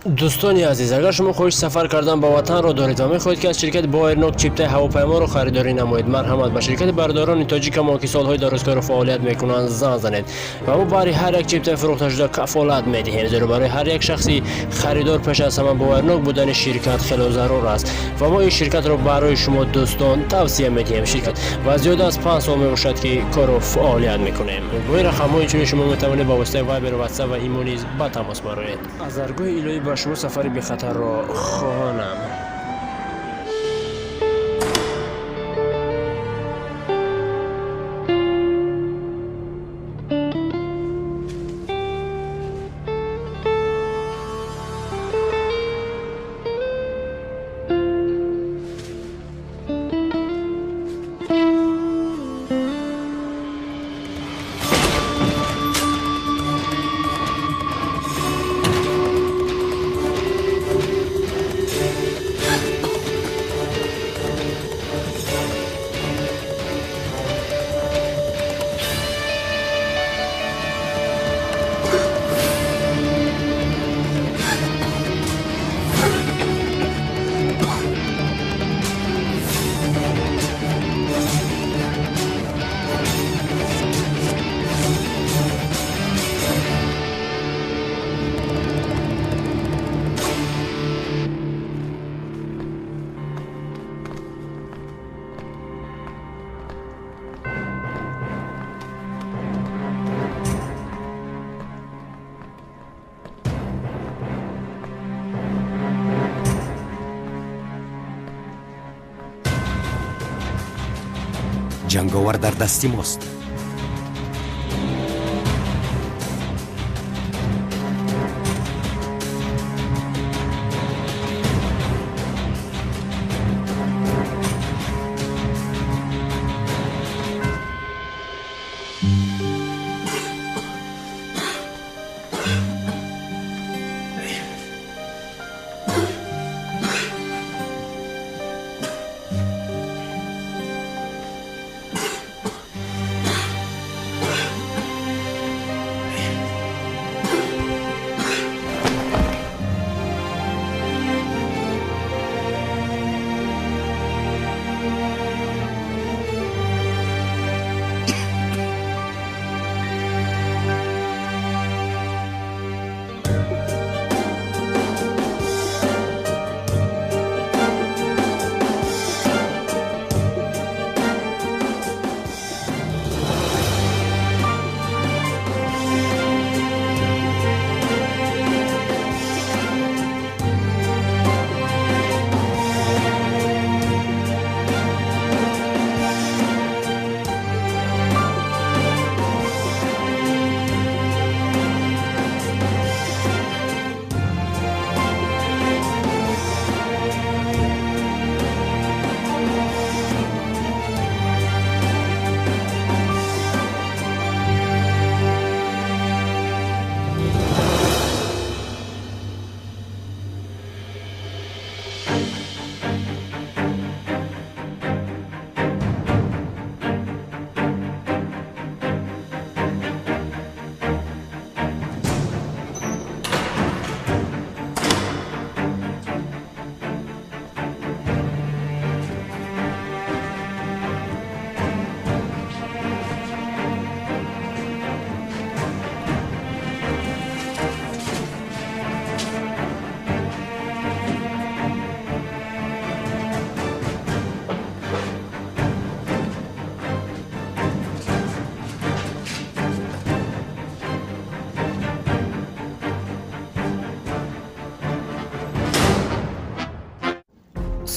Дӯстони азиз, агар шумо хоҳиши сафар кардан ба ватанро доред ва мехоҳед, ки аз ширкати Боварнок чиптаи ҳавопайморо харидорӣ намоед, марҳамат, ба ширкати бародарони тоҷикамо, ки солҳои дарозкору фаъолият мекунанд, занг занед ва мо баҳри ҳар як чиптаи фурӯхташуда кафолат медиҳем, зеро барои ҳар як шахси харидор пеш аз ҳама боварнок будани ширкат хело зарур аст ва мо ин ширкатро барои шумо дӯстон тавсия медиҳем. Ширкат ва зиёда аз 5 сол мебошад, ки кору фаъолият мекунем. Бо ин рақамҳо инчунин шумо метавонед ба воситаи Вайбер, Ватсап ва Имо низ ба тамос бароед. Аз даргоҳи илоҳӣ ба шумо сафари бехатарро хоҳонам. Ҷанговар дар дасти мост.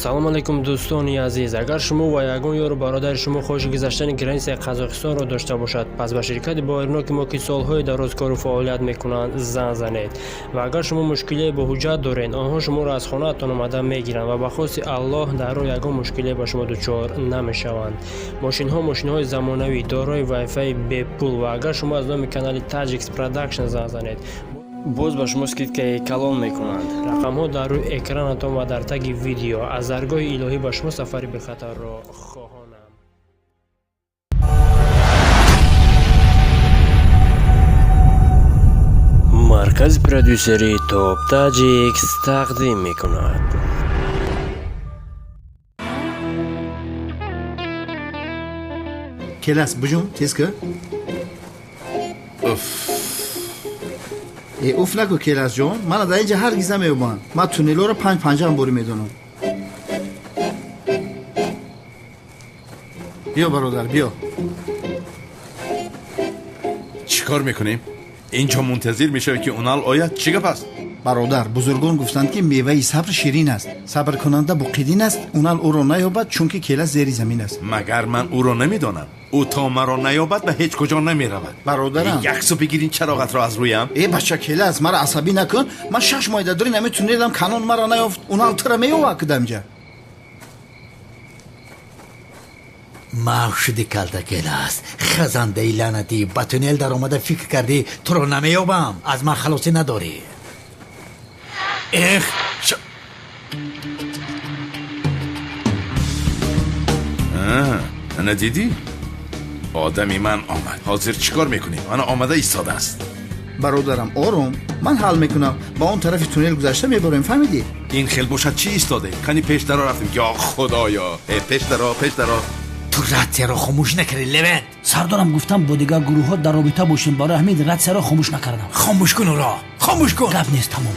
Салом алейкум, дӯстони азиз! Агар шумо ва ягон ёру бародари шумо хоҳиши гузаштани границаи Қазоқистонро дошта бошад, пас ба ширкати боварноки мо, ки солҳои дароз кору фаъолият мекунанд, занг занед. Ва агар шумо мушкилие бо ҳуҷҷат доред, онҳо шуморо аз хонаатон омада мегиранд ва ба хости Аллоҳ дар роҳ ягон мушкилие ба шумо дучор намешаванд. Мошинҳо мошинҳои замонавӣ, дорои вайфаи бепул. Ва агар шумо аз номи канали Таҷикс Продакшн занг занед, боз ба шумо скидкаи калон мекунанд. Рақамҳо дар рӯи экранатон ва дар таги видео. Аз даргоҳи илоҳӣ ба шумо сафари бехатарро хоҳонам. Маркази продюсерии Топ Таҷикс тақдим мекунад. Келас, бужум, тез ка. Э, уф наку, Келасҷон, мана дар инҷа ҳаргиз намеёбанд. Ман туннелҳоро панҷ панҷаам бори медонам. Биё, бародар, биё. Чӣ кор мекунем? Инҷо мунтазир мешавӣ, ки Унал ояд? Чӣ гап аст? Бародар, бузургон гуфтанд, ки меваи сабр ширин аст. Сабркунанда буқидин аст, Унал ӯро наёбад, чунки Келас зери замин аст. Магар ман ӯро намедонам? Ӯ то маро наёбад, ба ҳеҷ куҷо намеравад. Бародарам, як су бигирин чароғатро аз рӯям. Э, бача Келас, мара асабӣ накун. Ман 6 моҳ дар дури нами туннелам, канон мара наёфт, Унал тура меёвад кудамҷа. Маҳв шуди, калта Келас, хазандаи лаънатӣ, ба туннел даромада фикр кардӣ, туро намеёбам, аз ман халосӣ надорӣ. Эх, ана дидӣ, одами ман омад. Ҳозир чӣ кор мекунем? Ана омада истодааст. Бародарам, ором, ман ҳал мекунам. Ба он тарафи туннел гузашта мебарем, фаҳмидӣ? Ин хел бошад, чӣ истоде? Кани пеш даро, рафтем. Ё худоё, э, пеш даро, пеш даро. Ту ратсияро хомӯш накардӣ, Левент. Сардорам, гуфтам, бо дигар гурӯҳҳо дар робита бошем, барои ҳамин ратсияро хомӯш накардам. Хомӯш кун ӯро, хомӯш кун. Гап нест, тамом.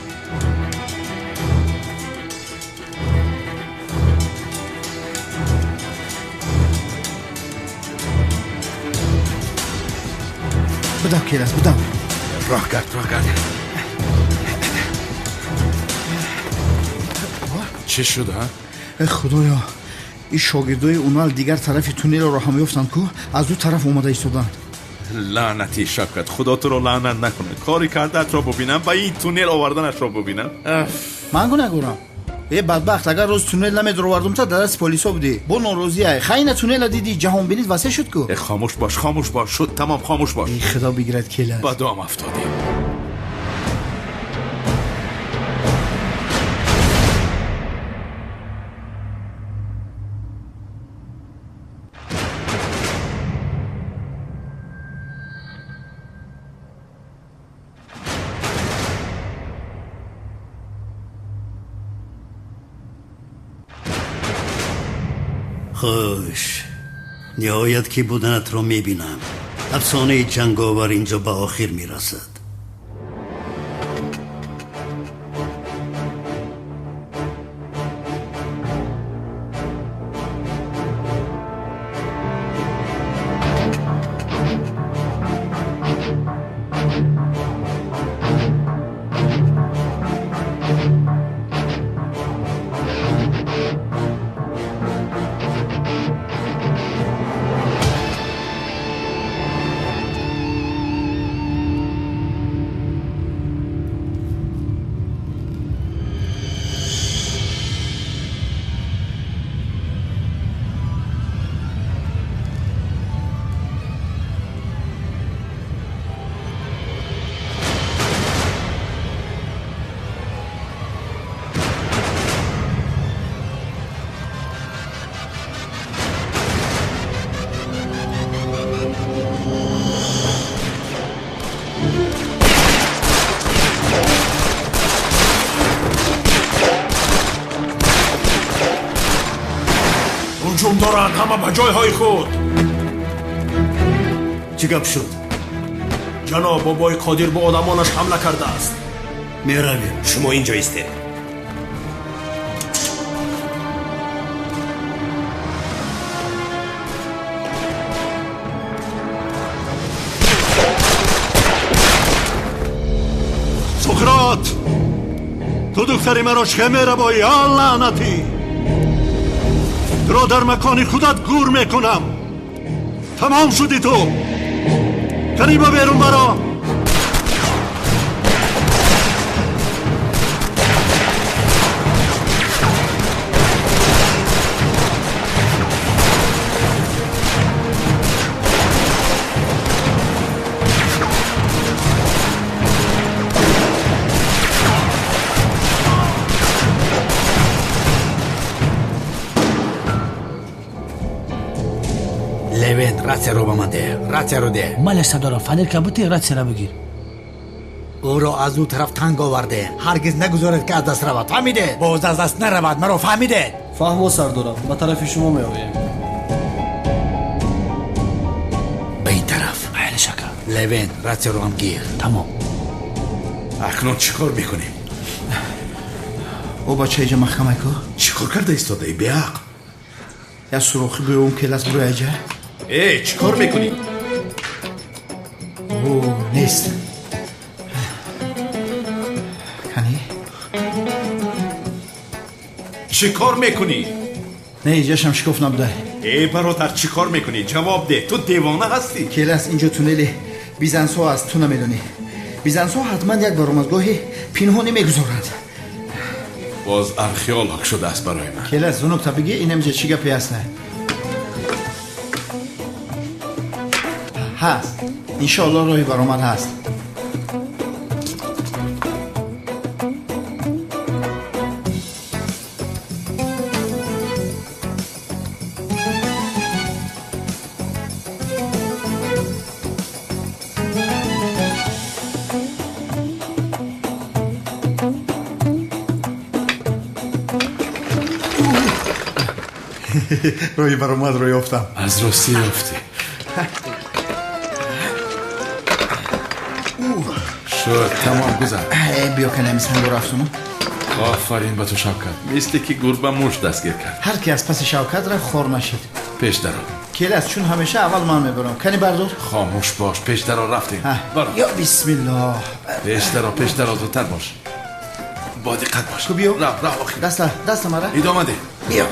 Бидав, Келас, бидав. Роҳ гард, роҳ гард. Чӣ шуд, а? Э, худоё, ин шогирдои Унал дигар тарафи туннелро ҳам ёфтанд ку, аз ду тараф омада истоданд. Лаънати, Шавкат, худо туро лаънат накунад, кори кардаатро бубинам, ба ин туннел оварданашро бубинам. Ман гунаҳгорам? Э, бадбахт, агар рӯз туннел намедуровардум, та дар дасти полисо будӣ. Бо норозиай хайна туннела дидӣ, ҷаҳонбинит васеъ шуд ку. Э, хомӯш бош, хомӯш бош, шуд, тамом, хомӯш бош. Э, худо бигирад, Келас. Ба дом афтодем. Хуш, ниҳоят ки буданатро мебинам. Афсонаи ҷанговар инҷо ба охир мерасад. Ҳуҷум доранд, ҳама ба ҷойҳои худ! Чӣ гап шуд? Ҷаноб, бобои Қодир бо одамонаш ҳамла кардааст. Меравем. Шумо инҷо истед. Суқрот, ту духтари маро чӣ мерабоӣ, а, лаънатӣ? Туро дар макони худат гур мекунам. Тамом шудӣ ту. Каниба берун баро. Левент, ратсияро ба ман деҳ, ратсияро деҳ. Мале, сардорам, фанерка бутӣ, ратсияра бигир. Ӯро аз ӯ тараф танг оварде. Ҳаргиз нагузоред, ки аз даст равад. Фаҳмидед? Боз аз даст наравад. Маро фаҳмидед? Фаҳмо, сардорам. Ба тарафи шумо меоем. Ба ин тараф. Айлаш, ака. Левен, ратсияро ҳам гир. Тамом. Акнун чӣ кор мекунем? О, бача, иҷа маҳкамай ку. Чӣ кор карда истодаӣ, беақл? Як сурохи биём, келас буроя иҷа. Э, чӣ кор мекунӣ? О, нест. Кани? Чӣ кор мекунӣ? Не, иҷашам шикоф набудай. Э, бародар, чӣ кор мекунӣ? Ҷавоб деҳ, ту девона ҳастӣ? Келас, инҷо туннели бизансҳо аст, ту намедонӣ. Бизансҳо ҳатман як баромадгоҳи пинҳонӣ мегузоранд. Боз археолог шудааст барои ман. Келас, зунукта бигӣ, инамҷа чӣ гапе аст? Ҳаст, иншоалло, роҳи баромад ҳаст. Роҳи баромадро ёфтам. Аз ростӣ ёфтӣ? Шуд, тамом, гузар. Биё, канами сангу рафтуну. Офарин ба ту, Шавкат, мисле ки гурба муш дастгир кард. Ҳар ки аз паси Шавкат рафт, хор нашид. Пеш даро. Келас, чун ҳамеша аввал ман мебарам. Кани, бардор. Хомӯш бош, пеш даро, рафтем. Ё бисмиллоҳ. Пеш даро, пеш даро, зудтар бош, бо диққат бош. Ку, биё. Рав, рав, охир. Даста, даста мара. Идома деҳ. Биё.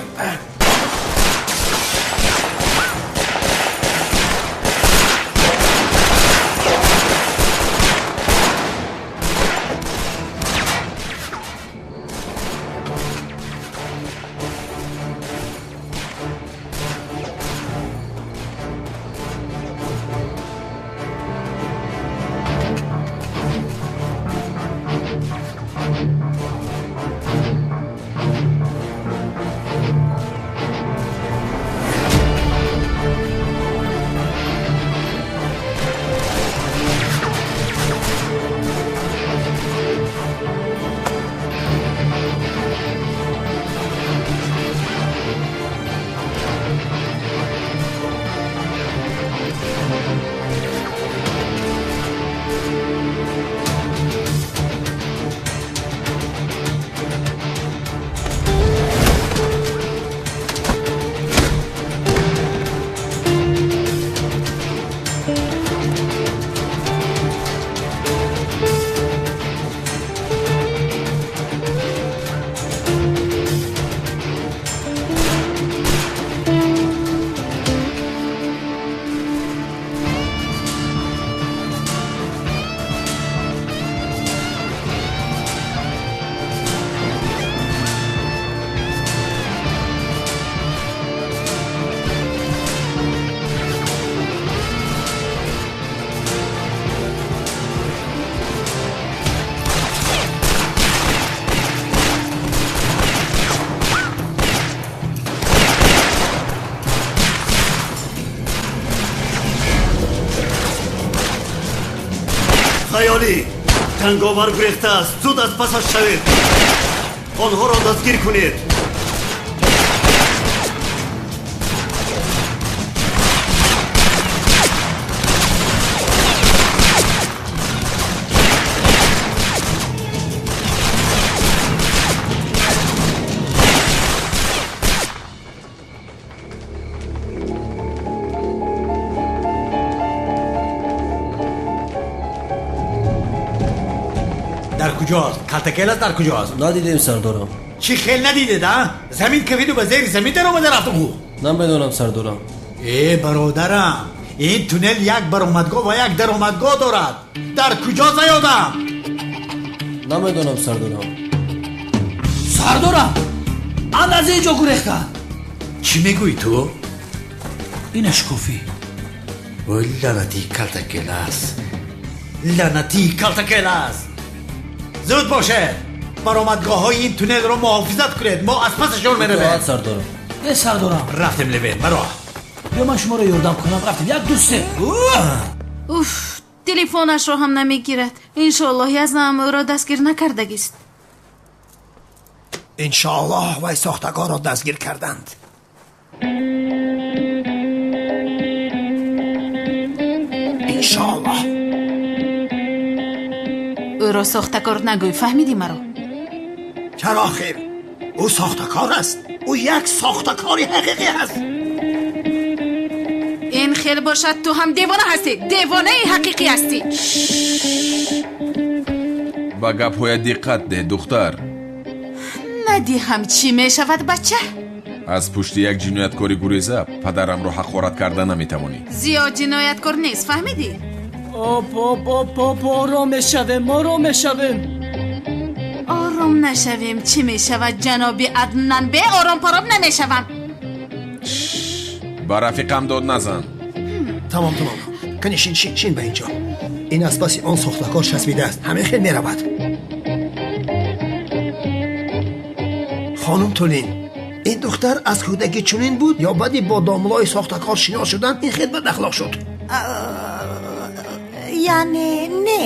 Хаёлӣ, ҷанговар гурехтааст. Зуд аз пасаш шавед, онҳоро дастгир кунед. Дар куҷост Калтакелас, дар куҷост? Надидем, сардорам. Чӣ хел надидед, а? Замин кафиду ба зери замин даромада рафт ӯ. Намедонам, сардорам. Э, бародарам, ин туннел як баромадгоҳ ва як даромадгоҳ дорад. Дар куҷо заёдам? Намедонам, сардорам. Сардорам, ан аз ин ҷо гурехта. Чӣ мегӯӣ ту? Инаш кофӣ. Ой, лаънатии Калтакелас, лаънатии Калтакелас! Зуд бошед, баромадгоҳҳои ин туннелро муҳофизат кунед, мо аз пасашон меравем. Итоат, сардорам. Э, сардорам. Рафтем, Левен, маро. Биё, ман шуморо ёрдам кунам. Рафтем, як, ду, се. Уф. Телефонашро ҳам намегирад. Иншоаллоҳ язнам ӯро дастгир накардагист. Иншоаллоҳ вай сохтакорро дастгир карданд. Иншоаллоҳ. Ӯро сохтакор нагӯй, фаҳмидӣ маро? Чаро хир? Ӯ сохтакор аст. Ӯ як сохтакори ҳақиқӣ аст. Ин хел бошад, ту ҳам девона ҳастӣ. Девонаи ҳақиқӣ ҳастӣ. Ба гапҳоят диққат деҳ, духтар. Надиҳам чӣ мешавад, бача? Аз пушти як ҷинояткори гуреза падарамро ҳақорат карда наметавонӣ. Зиёд ҷинояткор нест, фаҳмидӣ? Оп, оп, оп, оп, ором мешавем, ором мешавем. Ором нашавем, чӣ мешавад, ҷаноби Аднан? Беором паром намешавам. Ба рафиқам дод назан. Тамом, тамом. Кани шин, шин, шин ба инҷо. Ин аз паси он сохтакор часпидааст. Ҳамин хел меравад. Хонум Тулин, ин духтар аз кӯдакӣ чунин буд ё баъди бо домлои сохтакор шинос шудан ин хел бадахлоқ шуд? Яъне не.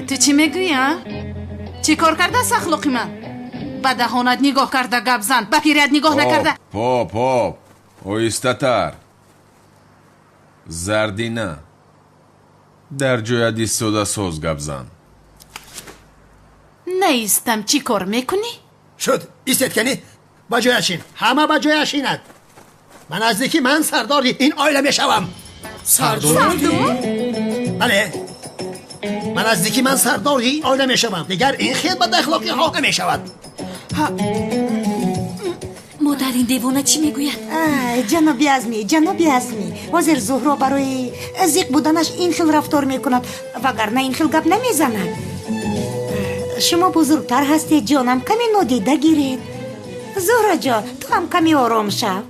Ту чӣ мегӯӣ, а? Чӣ кор кардааст ахлоқи ман? Ба даҳонат нигоҳ карда гап зан, ба пирият нигоҳ накарда. Поп, поп, оҳистатар. Зардина, дар ҷоят истода соз гап зан. Наистам, чӣ кор мекунӣ? Шуд, истед кани, ба ҷоя шин. Ҳама ба ҷоя шинад. Ба наздикӣ ман сардори ин оила мешавам. Сардор? Бале, ба наздикӣ ман сардори ин оила мешавам. Дигар ин хел бадахлоқиҳо намешавад. Модар, ин девона чӣ мегӯяд? Ҷаноби Азмӣ, ҷаноби Азмӣ, ҳозир Зуҳро барои зиқ буданаш ин хел рафтор мекунад, вагарна ин хел гап намезанад. Шумо бузургтар ҳастед, ҷонам, каме нодида гиред. Зуҳроҷон, ту ҳам каме ором шав.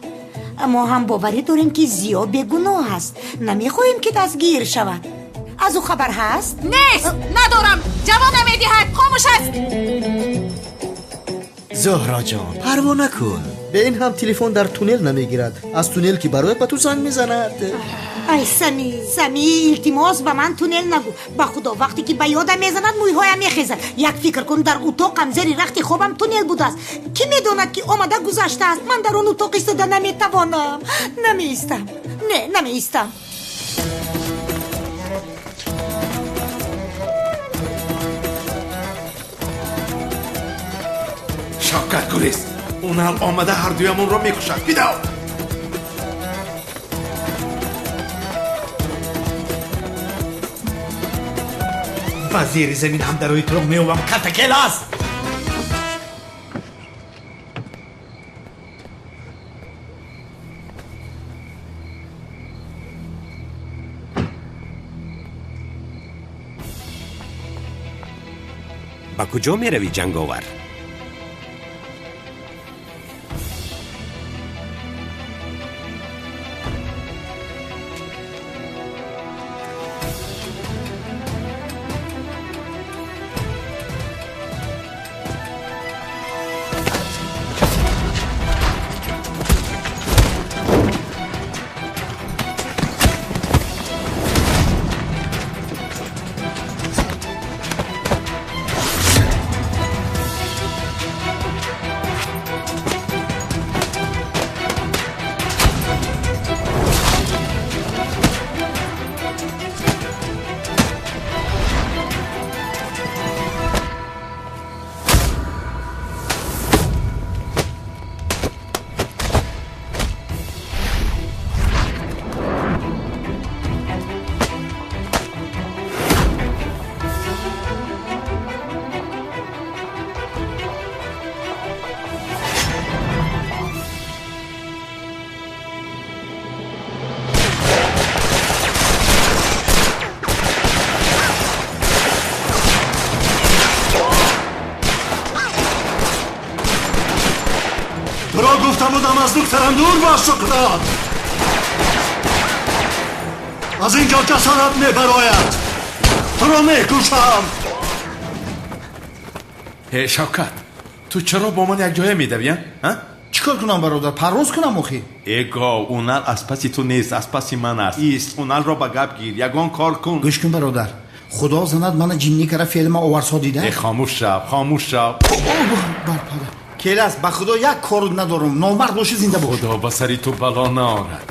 Мо ҳам боварӣ дорем, ки Зиё бегуноҳ аст. Намехоҳем, ки дастгир шавад. Аз ӯ хабар ҳаст? Нест, надорам. Ҷавоб намедиҳад, хомӯш аст. Зуҳроҷон, парво накун. Бе ин ҳам телефон дар туннел намегирад. Аз туннел ки барояд ба ту занг мезанад. Ай Сами, Сами, илтимос ба ман туннел нагӯ. Ба худо, вақте ки ба ёдам мезанад, мӯйҳоям мехезад. Як фикр кун, дар утоқам зери рахти хобам туннел будааст. Кӣ медонад, ки омада гузаштааст? Ман дар он утоқ истода наметавонам. Намеистам. Не, намеистам. Шавкат гурез. Унал омада ҳардуямонро мекушад. Бидав! Ба зери замин ҳам дарои туро меёбам. Калтакел аст. Ба куҷо меравӣ, ҷанговар? Туро гуфта будам, аз духтарам дур бош, Суқрот. Аз ин ҷо ҷасорат мебарояд. Туро мекушам. Э, Шавкат, ту чаро бо ман якҷоя медавӣ, а? Чӣ кор кунам, бародар? Парвоз кунам охи? Э, гов, Унал аз паси ту нест, аз паси ман аст. Ист, Уналро ба гап гир, ягон кор кун. Гӯш кун, бародар. Худо занад мана ҷинни кара филма оварсо дида. Э, хомӯш шав, хомӯш шав. Барпада. Келас, ба худо як кор надорам. Номард бошӣ, зинда бош. Худо ба сари ту бало наорад.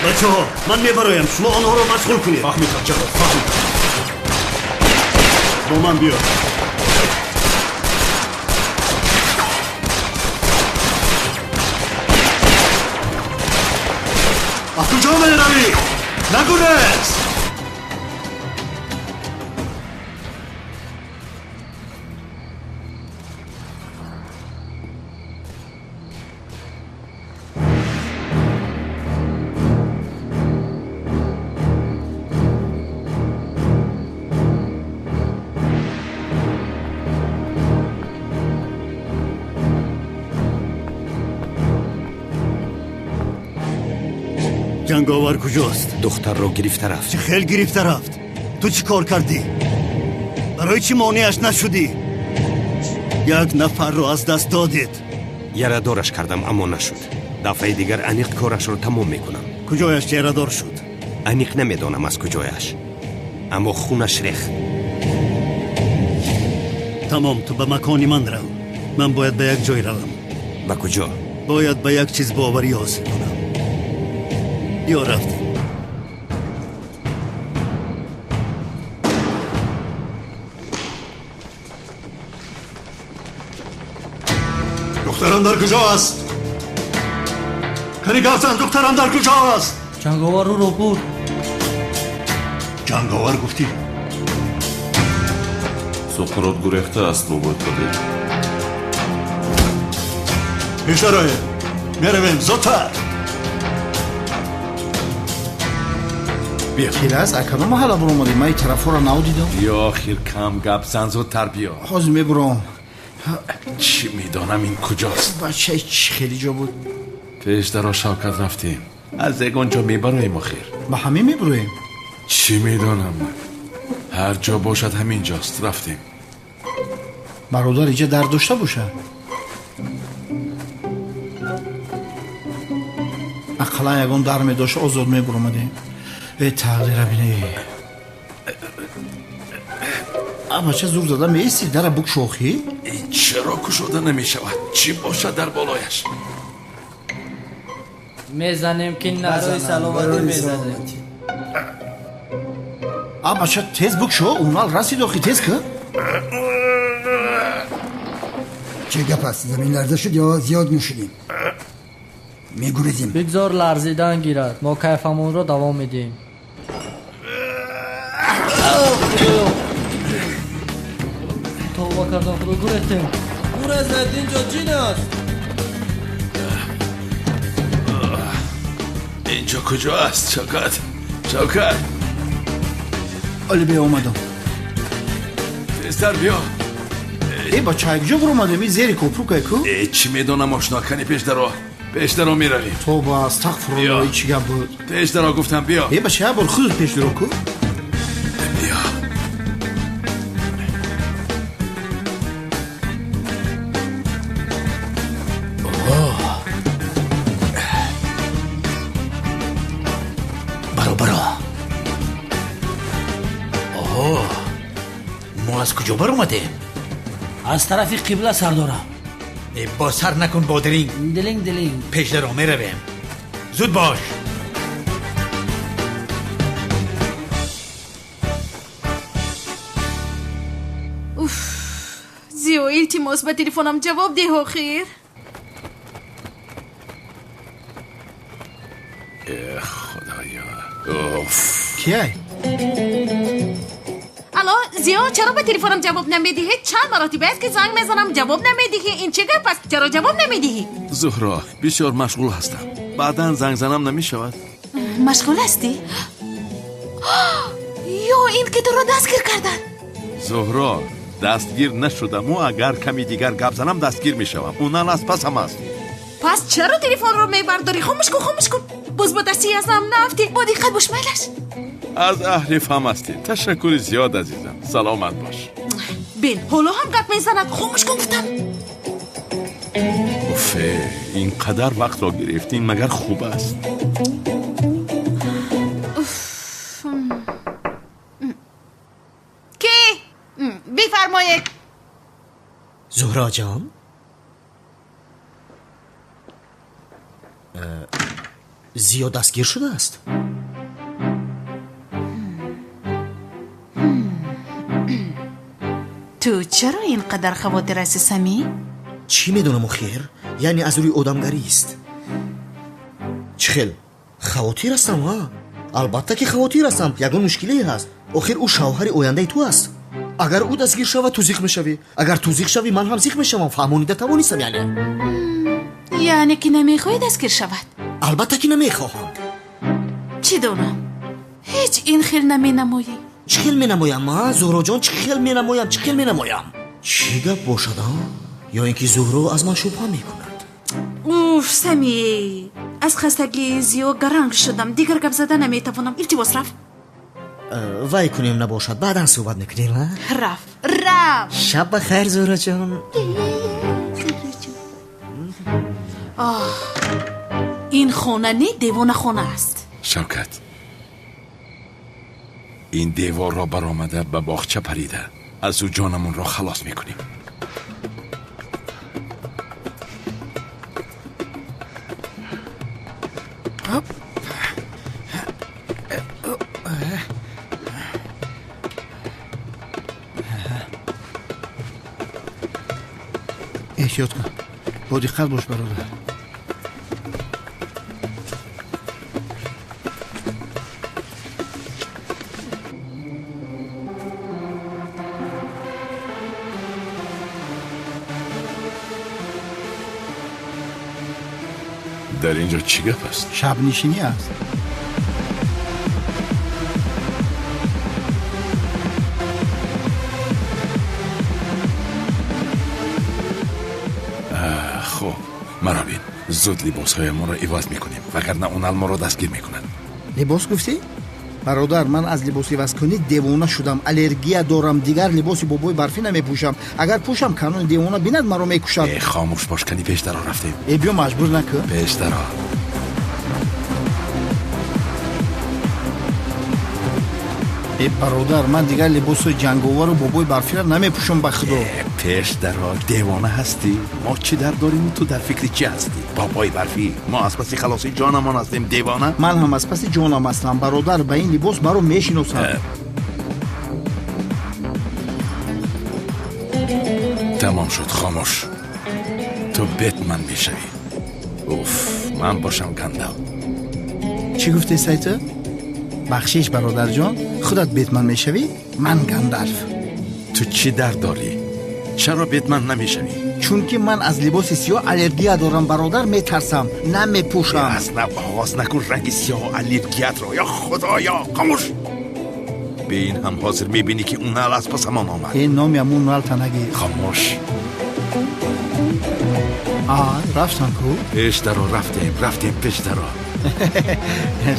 Бачаҳо, ман мебароям, шумо онҳоро машғул кунед. Фаҳмидам, ҷаноб, фаҳмидам. Бо ман биё. Аз куҷо меравӣ? Нагурез! Ҷанговар куҷост? Духтарро гирифта рафт. Чӣ хел гирифта рафт? Ту чӣ кор кардӣ? Барои чӣ монеаш нашудӣ? Як нафарро аз даст додед. Ярадораш кардам, аммо нашуд. Дафъаи дигар аниқ корашро тамом мекунам. Куҷояш ярадор шуд? Аниқ намедонам аз куҷояш, аммо хунаш рехт. Тамом, ту ба макони ман рав. Ман бояд ба як ҷой равам. Ба куҷо? Бояд ба як чиз боварӣ ҳосил кунам. Биё, рафтем. Духтарам дар куҷо аст? Кани гап зан, духтарам дар куҷо аст? Ҷанговар ӯро бурд. Ҷанговар гуфтӣ? Суқрот гурехта аст, бобои Қодир. Пешдароем, меравем, зудтар. Биё. Келас, акано маҳалла буромадем, ман ин тарафҳоро навдидам. Биё, охир кам гап зан, зудтар биё. Ҳозир мебуром. Чӣ медонам ин куҷост? Бачаи чӣ хеле ҷо буд. Пеш даро Шавкат рафтем. Аз ягон ҷо мебароем охир. Ба ҳамин мебуроем? Чӣ медонам ман? Ҳар ҷо бошад ҳамин ҷост. Рафтем. Бародар, иҷа дар дошта бошад? Ақаллан ягон дар медошт, озод мебуромадем. Э, тақдира бине. А бача зур зада меисти, дара букшо охи? Ин чаро кушода намешавад? Чӣ бошад дар болояш? Мезанем ки нарои саломатӣ мезанем. А бача тез букшо, унал расид охи, тез ки? Чӣ гап аст? Замин ларза шуд ё зиёд нӯшидем? Мегурезем. Бигзор ларзидан гирад, мо кайфамонро давом медиҳем. Тавба кардам, худо, гурехтем. Гурезед, инҷо ҷин аст. Инҷо куҷо аст, Шавкат? Шавкат! Оли биё, омадам. Тезтар биё. Э, бача, якҷо буромадем, ин зери копрукай ку? Э, чӣ медонам, ошно, кани пеш даро. Пеш даро меравем. Тоба, астағфируллоҳ, ин чӣ гап буд? Пеш даро гуфтам, биё. Э, бача, як бор худат пеш даро ку? Биё. Баро, баро. Оҳо, мо Мо аз куҷо баромадем? Аз тарафи қибла, сардорам. Бо сар накун, бодиринг. Дилинг, дилинг. Пешдаро меравем. Зуд бош. Уф, Зиё, илтимос, ба телефонам ҷавоб деҳ охир. Э, худоё, уф. Кияй? Алло, Зиё, чаро ба телефонам ҷавоб намедиҳӣ? Чанд маротиба аст, ки занг мезанам, ҷавоб намедиҳӣ. Ин чӣ гап аст? Чаро ҷавоб намедиҳӣ? Зуҳро, бисёр машғул ҳастам. Баъдан занг занам намешавад? Машғул ҳастӣ? Ё ин ки туро дастгир карданд? Зуҳро, дастгир нашудаму агар ками дигар гап занам, дастгир мешавам. Унан аз пасам аст. Пас чаро телефонро мебардорӣ? Хомӯш кун, хомӯш кун. Боз ба дасти азнам наафтӣ. Бо диққат бош, майлаш. Аз аҳли фаҳм ҳастӣ. Ташаккури зиёд, азизам, саломат бош. Бин, ҳоло ҳам гап мезанад. Хомӯш кун, гуфтам. Уфе, ин қадар вақтро гирифт, ин магар хуб аст? Ки? Бифармоед. Зуҳро ҷон, Зиё дастгир шудааст. Ту чаро ин қадар хавотир ҳастӣ, Самӣ? Чӣ медонам охир, яъне аз рӯи одамгарист. Чӣ хел хавотир ҳастам? А, албатта ки хавотир ҳастам. Ягон мушкиле ҳаст. Охир ӯ шавҳари ояндаи ту аст. Агар ӯ дастгир шавад, ту зиқ мешавӣ. Агар ту зиқ шавӣ, ман ҳам зиқ мешавам. Фаҳмонида тавонистам яъне. Яъне ки намехоҳӣ дастгир шавад? Албатта ки намехоҳам. Чӣ донам, ҳеҷ ин хел наменамоӣ. Чӣ хел менамоям, а, Зуҳроҷон? Чӣ хел менамоям? Чӣ хел менамоям? Чӣ гап бошад, а? Ё ин ки Зуҳро аз ман шубҳа мекунад? Уф, Самӣ, аз хастагии зиё гаранг шудам, дигар гап зада наметавонам. Илтимос, рафт. Вай кунем, набошад, баъдан суҳбат мекунем, а? Рафт, рафт. Шаб ба хайр, Зуҳроҷон. Оҳ, ин хона не, девонахона аст. Шавкат, ин деворро баромада ба боғча парида аз ӯ ҷонамонро халос мекунем. Эҳтиёт кун, бо диққат бош, бародар. Дар ин ҷо чӣ гап аст? Шабнишинӣ аст. Хуб, маро бин, зуд либосҳоямонро иваз мекунем, вагарна унал моро дастгир мекунад. Либос гуфтӣ? Бародар, ман аз либос ивазкунӣ девона шудам, аллергия дорам, дигар либоси бобои барфӣ намепӯшам. Агар пӯшам, канони девона бинад, маро мекушад. Э, хомӯш бош, кани пешдаро рафтем. Э, биё, маҷбур накун. Пешдаро. Э, бародар, ман дигар либоси ҷанговару бобои барфиро намепӯшам, ба худо. Э, пешдаро, девона ҳастӣ? Мо чӣ дар дориму ту дар фикри чӣ ҳастӣ? Бобои барфӣ, мо аз паси халоси ҷонамон ҳастем, девона. Ман ҳам аз паси ҷонам ҳастам, бародар. Ба ин либос маро мешиносанд. Тамом шуд, хомӯш. Ту Бетман мешавӣ. Уф, ман бошам Гандал. Чӣ гуфтӣ, Сайту? Бахшиш, бародарҷон, худат Бетман мешавӣ, ман Гандалф. Ту чӣ дард дорӣ? Чаро Бетман намешавӣ? Чунки ман аз либоси сиёҳ аллергия дорам, бародар, метарсам, намепӯшам. Аз нав оғоз накун ранги сиёҳу аллергиятро. Ё худоё, хомӯш. Бе ин ҳам ҳозир мебинӣ, ки унал аз пасамон омад. Э, номи ҳамун уналта нагир. Хомӯш. А, рафтам ку. Пешдаро рафтем, рафтем пешдаро.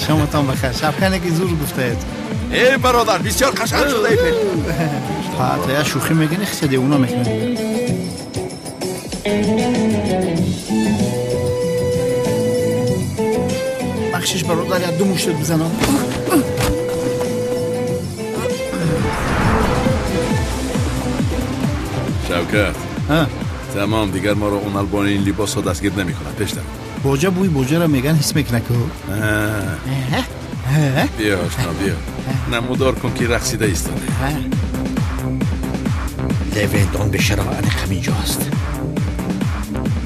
Шомотон бахайр. Шабхане ки зур гуфтаед. Э, бародар, бисёр қашанг шудаи пеш. Та я шӯхӣ мекунӣ, хиса девона мекунӣ. Бахшиш, бародар, як ду муштат бизанам. Шавкат, тамом, дигар моро унал бо ин либосҳо дастгир намекунад. Пештар боҷа бӯи боҷаро меган ҳис мекунад ку. Биё, ошно, биё, намудор кун ки рақсида истода. Левент он бешараф аниқ ҳаминҷост.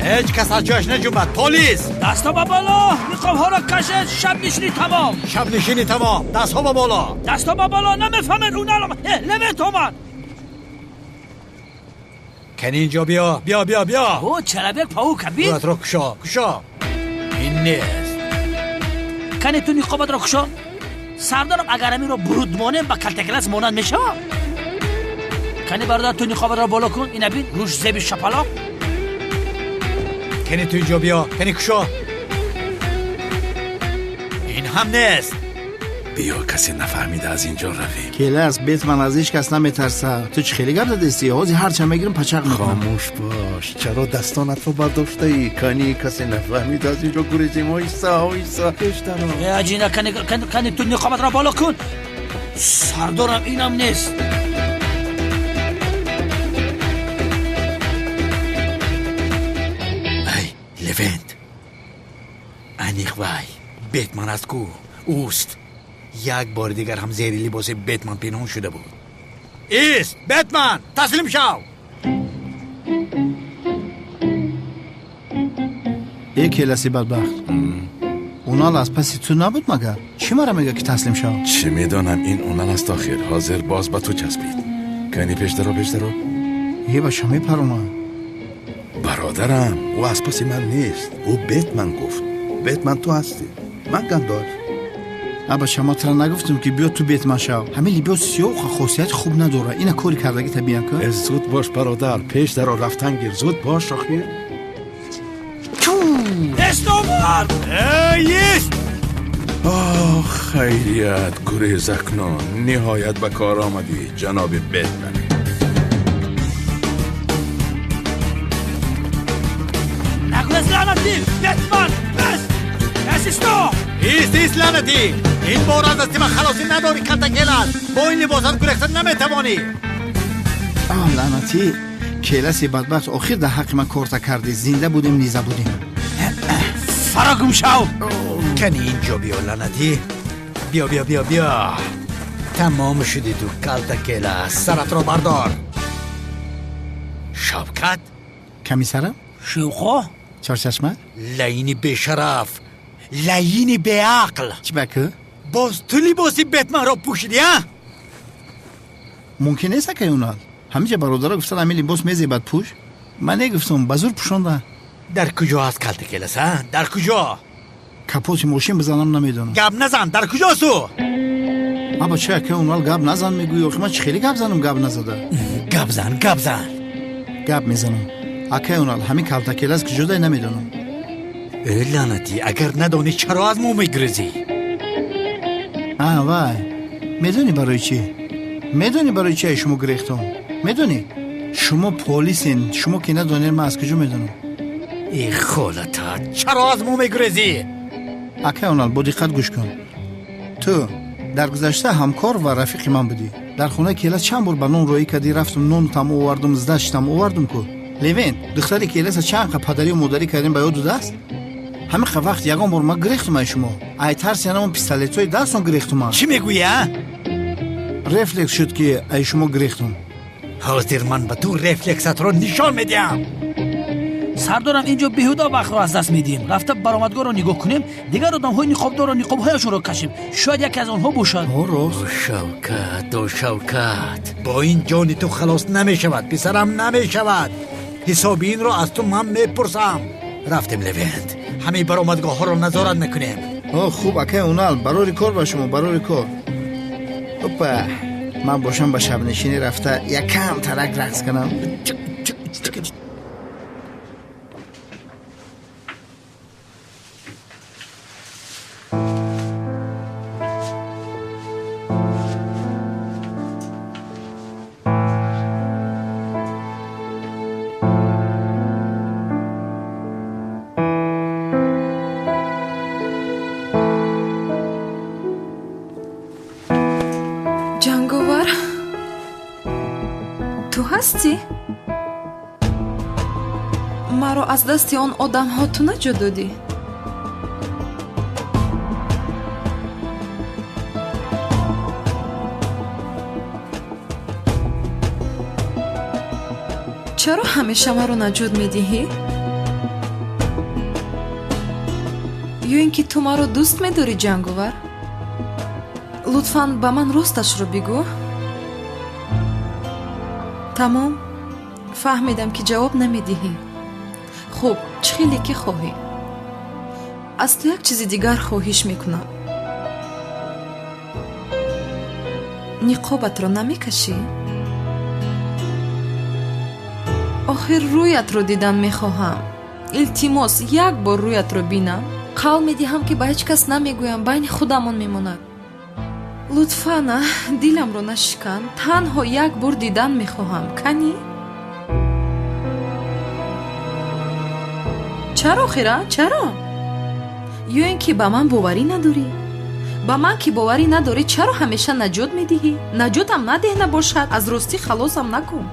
Ҳеҷ кас аз ҷояш наҷунбад. Полис! Дастҳо ба боло, ниқобҳоро кашед, шабнишинӣ тамом. Шабнишинӣ тамом, дастҳо ба боло. Дастҳо ба боло, намефаҳмед, унал омад. Левент омад. Кани инҷо биё, биё, биё, биё. О, чалабек паук бит. Рӯятро кушо, кушо. Ин нест. Кани ту ниқобатро кушо. Сардарам, агар аминро буруд монем, ба калтакелас монанд мешавам. Кани бародар, ту ниқобатро боло кун, ина бин, рӯш зеби шапалоқ. Кани ту инҷо биё, кани кушо. Ин ҳам нест. Биё, касе нафаҳмида аз инҷо равем. Келас, Бетман аз ҳеҷ кас наметарса. Ту чӣ хеле гап задисти? Ҳозир ҳарча мегирам пачақ мекунам. Хомӯш бош. Чаро дастонатро бардоштаӣ? Кани касе нафаҳмида аз инҷо гурезем. Оҳиста, оҳиста, пештаро. Э, аҷина, кани, кани ту ниқобатро боло кун. Сардорам, инам нест. Ай, Левент, аниқ вай Бетман аст ку, ӯст. Як бори дигар ҳам зери либоси Бетман пинҳон шуда буд. Ист, Бетман, таслим шав. Э, келаси бадбахт, унал аз паси ту набуд магар? Чӣ мара мега ки таслим шав? Чӣ медонам, ин унал аст охир. Ҳозир боз ба ту часпид. Кани пештаро, пештаро. Е, баша мепаромам. Бародарам, ӯ аз паси ман нест. Ӯ Бетман гуфт. Бетман ту ҳастӣ, ман Гандолф. Абаша, ма тра нагуфтам ки биё ту Бетман шав? Ҳамин либоси сиёҳ хосияти хуб надорад. Ина кори кардагита биям ку. Зуд бош, бародар, пеш даро, рафтан гир. Зуд бош охир. Нест, омад. Ист. Оҳ, хайрият, гурез акнун. Ниҳоят ба кор омадӣ, ҷаноби Бетман. Нагурез, лаънатӣ! Бетман, бес! Бес, исто! Ист, ист, лаънатӣ! Ин бор аз дасти ман халосӣ надорӣ, калтакелас. Бо ин либосат гурехта наметавонӣ. Аҳ, лаънатӣ, келаси бадбахт, охир дар ҳаққи ман корта кардӣ. Зинда будем, низа будем. Фаро гум шав. Кани инҷо биё, лаънатӣ. Биё, биё, биё, биё. Тамом шудӣ ту, калтакелас. Саратро бардор. Шавкат? Комиссарам? Шевқо? Чорчашма? Лаини бешараф, лаини беақл. Чӣ ба ку? Боз ту либоси Бетманро пӯшидӣ, а? Мумкин нест, акай унал. Ҳамиҷа бародаро гуфтан ҳамин либос мезебад, пӯш. Ман негуфтам, ба зур пӯшонда. Дар куҷо аст калтакелас, а? Дар куҷо? Капоти мошин бизанам, намедонам. Гап назан, дар куҷост ӯ? Аба, чӣ, акай унал, гап назан мегӯӣ? Охи ман чӣ хеле гап занам, гап назада? Гап зан, гап зан. Гап мезанам, акай унал. Ҳамин калтакелас куҷодай, намедонам. Э, лаънатӣ, агар надонӣ, чаро аз мо мегурезӣ? А, вай, медонӣ барои чӣ? Медонӣ барои чи ай шумо гирехтам? Медонӣ, шумо полисен. Шумо ки надонед, ман аз куҷо медонам? Э, холата, чаро аз мо мегурезӣ? Акай унал, бо диққат гӯш кун. Ту дар гузашта ҳамкор ва рафиқи ман будӣ. Дар хонаи келас чанд бор ба нон роӣ кардӣ, рафтум нонтам овардум, здаштам овардум ку. Левен, духтари келаса чанд қа падарию модарӣ кардем, ба ёд дудааст? Ҳамин қа вақт ягон бор ман гирехтум ай шумо? Ай тарси анамон пистолетҳои дастон гирехтум ман. Чӣ мегӯӣ, а? Рефлекс шуд ки ай шумо гирехтум. Ҳозир ман ба ту рефлексатро нишон медиҳам. Сардорам, инҷо беҳуда вақтро аз даст медиҳем. Рафта баромадгоҳро нигоҳ кунем, дигар одамҳои ниқобдорро ниқобҳояшонро кашем, шояд яке аз онҳо бошад. Рост. Шавкат, о Шавкат, бо ин ҷони ту халос намешавад, писарам, намешавад. Ҳисоби инро аз ту ман мепурсам. Рафтем, Левент, ҳамаи баромадгоҳҳоро назорат мекунем. О, хуб, акай унал, барори кор ба шумо, барори кор. Опа, ман бошам ба шабнишинӣ рафта якам тарак рақс кунам. Ҷанговар, ту ҳастӣ? Маро аз дасти он одамҳо ту наҷот додӣ? Чаро ҳамеша маро наҷот медиҳӣ? Ё ин ки ту маро дӯст медорӣ, Ҷанговар? Лутфан ба ман росташро бигӯ. Тамом, фаҳмидам ки ҷавоб намедиҳӣ. Хуб, чӣ хеле ки хоҳӣ. Аз ту як чизи дигар хоҳиш мекунам. Ниқобатро намекашӣ? Охир рӯятро дидан мехоҳам. Илтимос, як бор рӯятро бинам. Қавл медиҳам, ки ба ҳеҷ кас намегӯям, байни худамон мемонад. Лутфан, диламро нашикан. Танҳо як бор дидан мехоҳам. Канӣ? Чаро хира? Чаро? Ё ин ки ба ман боварӣ надорӣ? Ба ман ки боварӣ надорӣ, чаро ҳамеша наҷот медиҳӣ? Наҷотам надеҳ набошад, аз ростӣ халосам накун.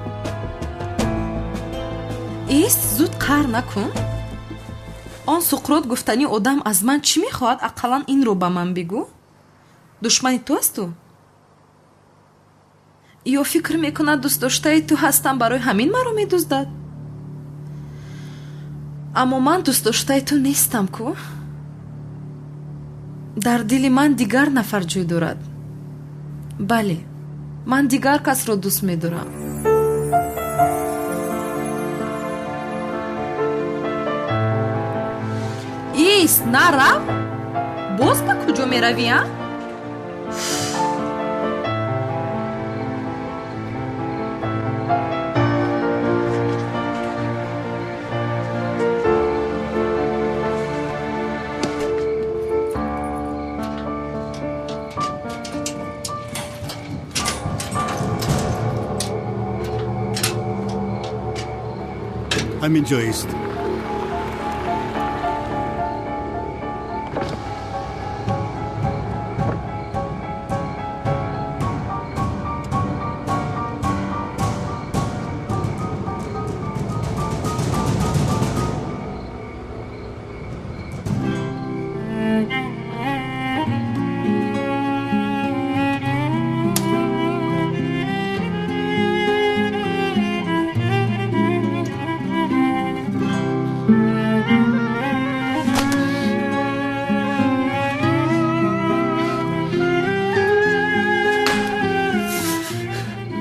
Ист, зуд қаҳр накун. Он Суқрот гуфтани одам аз ман чӣ мехоҳад? Ақаллан инро ба ман бигӯ. Душмани ту асту? Ё фикр мекунад дӯстдоштаи ту ҳастам, барои ҳамин маро медуздад? Аммо ман дӯстдоштаи ту нестам ку. Дар дили ман дигар нафар ҷой дорад. Бале, ман дигар касро дӯст медорам. Ист, нарав! Боз ба куҷо меравӣ, а? Ҳамин ҷоист.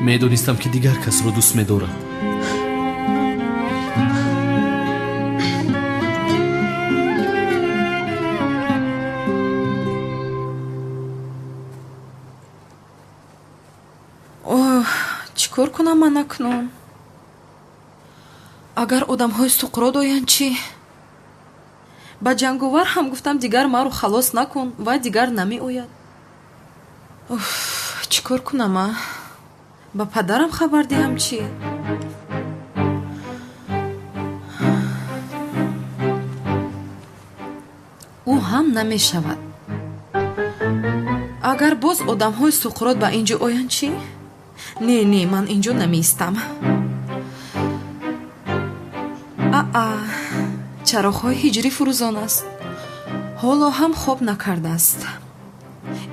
Медонистам, ки дигар касро дӯст медорад. Оҳ, чӣ кор кунам ман акнун? Агар одамҳои Суқрот оянд чӣ? Ба Ҷанговар ҳам гуфтам, дигар маро халос накун, вай дигар намеояд. Уф, чӣ кор кунам, а? Ба падарам хабар диҳам чӣ? Ӯ ҳам намешавад. Агар боз одамҳои Суқрот ба ин ҷо оянд чӣ? Не, не, ман ин ҷо намеистам. Аа, чароғҳои ҳиҷрӣ фурӯзон аст. Ҳоло ҳам хоб накардааст.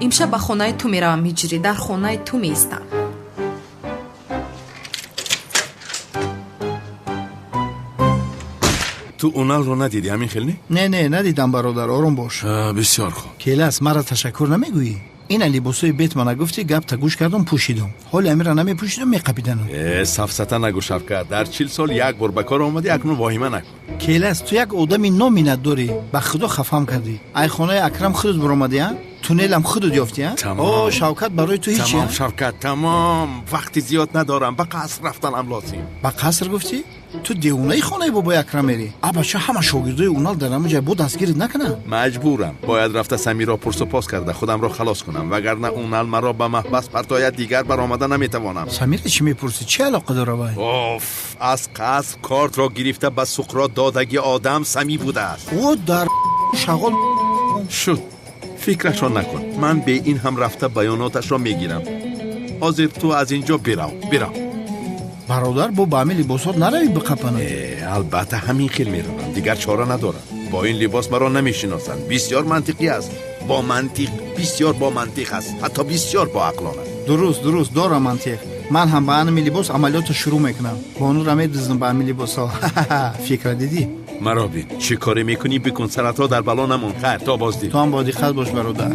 Имшаб ба хонаи ту меравам, ҳиҷрӣ, дар хонаи ту меистам. Ту Уналро надидӣ, ҳамин хел не? Не, не, надидам, бародар, ором бош. Бисёр хуб. Келас, маро ташаккур намегӯӣ? Ина либосҳои Бетмана гуфтӣ, гапта гӯш кардам, пӯшидам. Ҳоли амира намепӯшидам, меқапиданам. Э, сафсата нагӯ, Шавкат. Дар 40 сол як бор ба кор омадӣ, акнун воҳима накун. Келас, ту як одами номинат дорӣ. Ба худо хафам кардӣ. Ай хонаи Акрам худут баромадӣ, а? Туннелам худут ёфтӣ, а? О, Шавкат, барои ту ҳеҷ. Тамом, Шавкат, тамом. Вақти зиёд надорам. Ба қаср рафтанам лозим. Ба қаср гуфтӣ? Ту девонаи хонаи бобои Акрам мерӣ? А бача, ҳама шогирдои Унал дар ҳамон ҷай бо дастгирит накунанд? Маҷбурам. Бояд рафта Самиро пурсупос карда худамро халос кунам, вагарна Унал маро ба маҳбас партояд, дигар баромада наметавонам. Самира чӣ мепурсӣ? Чӣ алоқа дора вай? Оф, аз қаср кортро гирифта ба Суқрот додаги одам Сами будааст. О, дар шағол шуд. Фикрашро накун. Ман бе ин ҳам рафта баёноташро мегирам. Ҳозир ту аз ин ҷо бирав, бирав. Бародар, бо ба ҳамин либосҳо наравӣ биқапанад. Албатта ҳамин хел меравам, дигар чора надорам. Бо ин либос маро намешиносанд. Бисёр мантиқӣ аст. Бо мантиқ, бисёр бо мантиқ аст, ҳатто бисёр боақлона. Дуруст, дуруст, дора мантиқ. Ман ҳам ба ҳамин либос амалиётро шурӯъ мекунам. Бонуро медуздам ба ҳамин либосҳо. Фикра дидӣ? Маро бин, чӣ коре мекунӣ бикун, саратро дар бало намон. Хайр, то боздид. Ту ҳам бо диққат бош, бародар.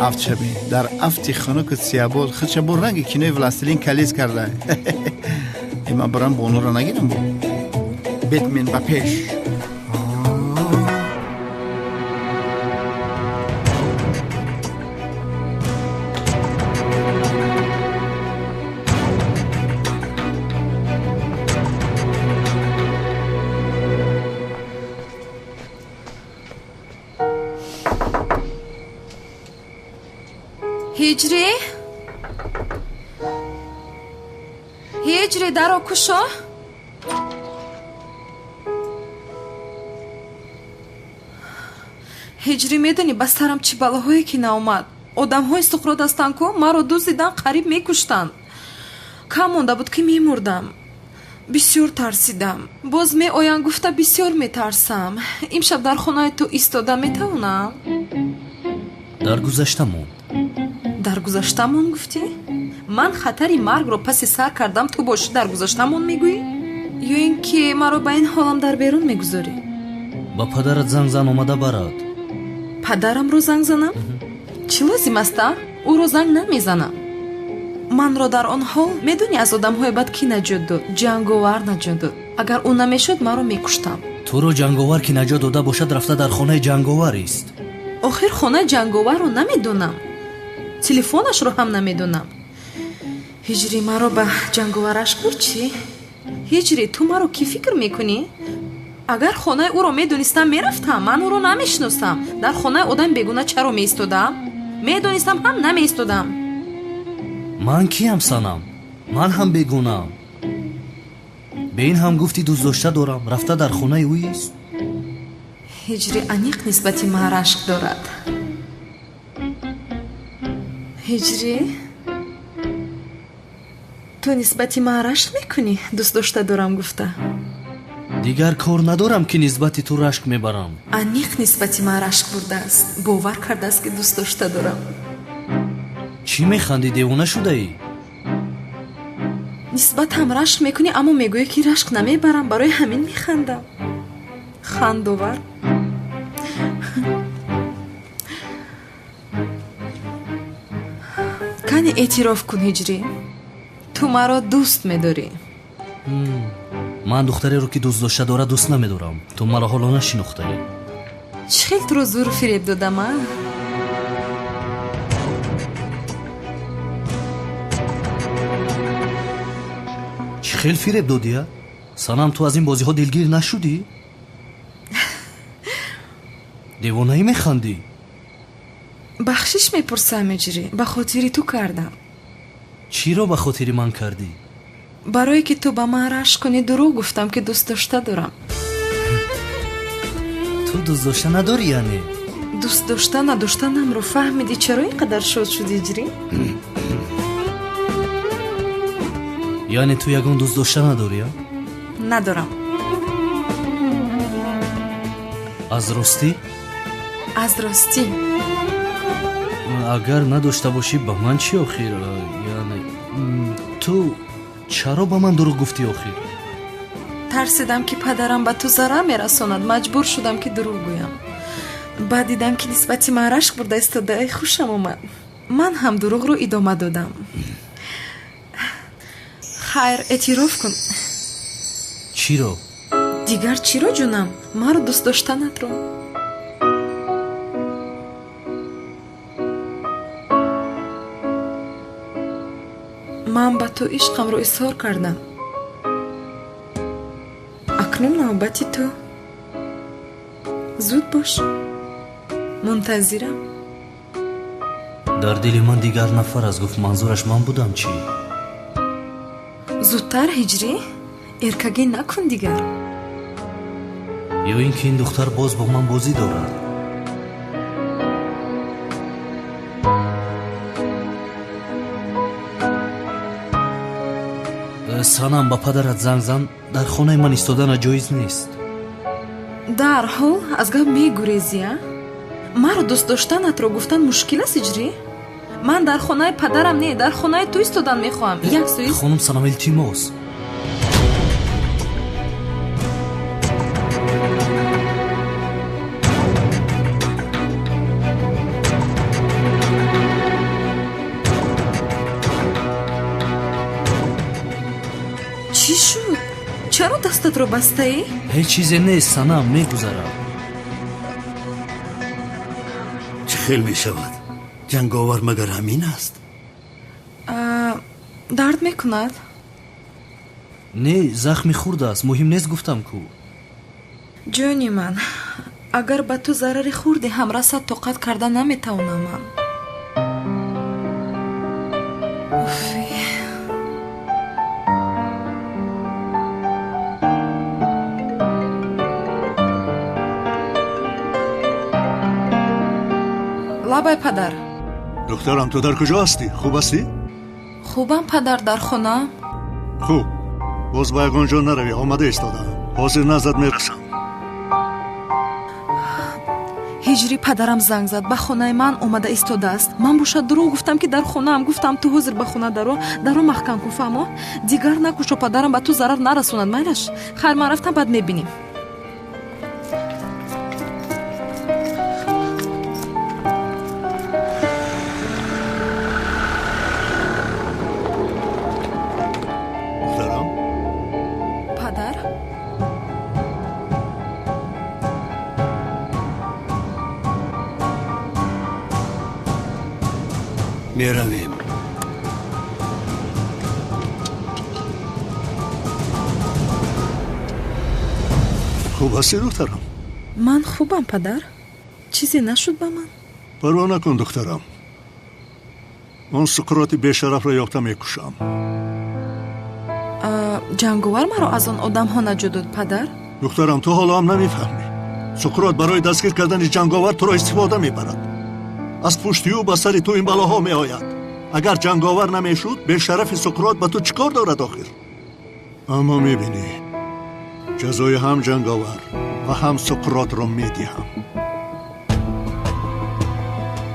Афт шабин дар афти хунуку сиябод худша бо ранги кинои «Властелин колец» карда. Ман барам бонуро нагирам. Бо Бетмен ба пеш. Ҳиҷрӣ, Ҳиҷрӣ, даро кушо. Ҳиҷрӣ, медонӣ ба сарам чӣ балоҳое ки наомад? Одамҳои Суқрот ҳастанд ку, маро дуздидан, қариб мекуштанд. Кам монда буд, ки мемурдам. Бисёр тарсидам. Боз меоянд гуфта бисёр метарсам. Имшаб дар хонаи ту истода метавонам? Дар гузашта монд. Дар гузаштамон гуфтӣ? Ман хатари маргро паси сар кардам, ту бошӣ дар гузаштамон мегӯӣ? Ё ин ки маро ба ин ҳолам дар берун мегузорӣ? Ба падарат занг зан, омада барад. Падарамро занг занам? Чӣ лозим аст, а? Ӯро занг намезанам. Манро дар он ҳол медонӣ аз одамҳои бад кӣ наҷот дод? Ҷанговар наҷот дод. Агар ӯ намешуд, маро мекуштанд. Туро ҷанговар ки наҷот дода бошад, рафта дар хонаи ҷанговар ист. Охир хонаи ҷанговарро намедонам, телефонашро ҳам намедонам. Ҳиҷрӣ, маро ба ҷанговараш бурд чӣ? Ҳиҷрӣ, ту маро кӣ фикр мекунӣ? Агар хонаи ӯро медонистам, мерафтам. Ман ӯро намешиносам. Дар хонаи одами бегуна чаро меистодам? Медонистам ҳам намеистодам. Ман киям, Санам? Ман ҳам бегунаам. Бе ин ҳам гуфти дӯстдошта дорам, рафта дар хонаи ӯ ист. Ҳиҷрӣ аниқ нисбати ман рашк дорад. Ҳиҷрӣ, ту нисбати ман рашк мекунӣ, дӯст дошта дорам гуфта? Дигар кор надорам, ки нисбати ту рашк мебарам. Аниқ нисбати ман рашк бурдааст, бовар кардааст, ки дӯст дошта дорам. Чӣ механдӣ, девона шудаӣ? Нисбатам рашк мекунӣ, аммо мегӯӣ, ки рашк намебарам, барои ҳамин механдам. Хандовар. Кани эътироф кун, Ҳиҷрӣ, ту маро дӯст медорӣ. Ман духтареро, ки дӯст дошта дорад, дӯст намедорам. Ту маро ҳоло нашинохтаӣ. Чӣ хел туро зӯру фиреб додам, а? Чӣ хел фиреб додӣ, а? Санам, ту аз ин бозиҳо дилгир нашудӣ? Девонаӣ механдӣ? Бахшиш мепурсам, Ҳиҷрӣ, ба хотири ту кардам. Чиро ба хотири ман кардӣ? Барое ки ту ба ман рашк кунӣ, дурӯғ гуфтам, ки дӯст дошта дорам. Ту дӯст дошта надорӣ, яъне? Дӯст дошта надоштанамро фаҳмидӣ, чаро ин қадар шод шудӣ, Ҳиҷрӣ? Яъне ту ягон дӯст дошта надорӣ, а? Надорам. Аз ростӣ? Аз ростӣ. Агар надошта бошӣ, ба ман чӣ охир? Яъне ту чаро ба ман дурӯғ гуфтӣ охир? Тарсидам, ки падарам ба ту зарар мерасонад, маҷбур шудам, ки дурӯғ гӯям. Баъд дидам, ки нисбати ман рашк бурда истодаи, хушам омад, ман ҳам дурӯғро идома додам. Хайр, эътироф кун. Чиро? Дигар чиро, ҷонам? Маро дӯст доштанатро. Ман ба ту ишқамро изҳор кардам, акнун навбати ту. Зуд бош, мунтазирам. Дар дили ман дигар нафар аст, гуфт, манзураш ман будам чӣ? Зудтар, Ҳиҷрӣ, эркагӣ накун дигар. Ё ин ки ин духтар боз бо ман бозӣ дорад. Санам, ба падарат занг зан, дар хонаи ман истодана ҷоиз нест. Дарҳол аз гап мегурезӣ, а? Маро дӯст доштанатро гуфтан мушкил аст, Ҳиҷрӣ? Ман дар хонаи падарам не, дар хонаи ту истодан мехоҳам. Як сӯист. Хонум Санам, илтимос. Чӣ шуд? Чаро дастатро бастаӣ? Ҳеҷ чизе нест, Санам, мегузарад. Чӣ хел мешавад? Ҷанговар магар ҳамин аст? Дард мекунад? Не, захми хурд аст, муҳим нест, гуфтам ку. Ҷони ман, агар ба ту зарари хурде ҳам расад, тоқат карда наметавонам ман. Уф. Лабай, падар. Духтарам, ту дар куҷо ҳастӣ? Хуб ҳастӣ? Хубам, падар, дар хонаам. Хуб, боз ба ягон ҷо наравӣ, омада истодаам. Ҳозир наздат мерасам. Ҳиҷрӣ, падарам занг зад, ба хонаи ман омада истодааст. Ман бошад дурӯғ гуфтам, ки дар хонаам. Гуфтам, ту ҳозир ба хона даро, даро маҳкам кун, фаҳмо? Дигар накушо, падарам ба ту зарар нарасонад, майлаш? Хайр, ман рафтам, баъд мебинем. Духтарам? Падар? Меравем. Хуб ҳастӣ, духтарам? Ман хубам, падар. Чизе нашуд ба ман? Парво накун, духтарам. Он Суқроти бешарафро ёфта мекушам. Ҷанговар маро аз он одамҳо наҷот дод, падар? Духтарам, ту ҳоло ҳам намефаҳмӣ. Суқрот барои дастгир кардани ҷанговар туро истифода мебарад. Аз пушти ӯ ба сари ту ин балоҳо меояд. Агар ҷанговар намешуд, бешарафи Суқрот ба ту чӣ кор дорад охир? Аммо мебинӣ, ҷазои ҳам ҷанговар ва ҳам Суқротро медиҳам.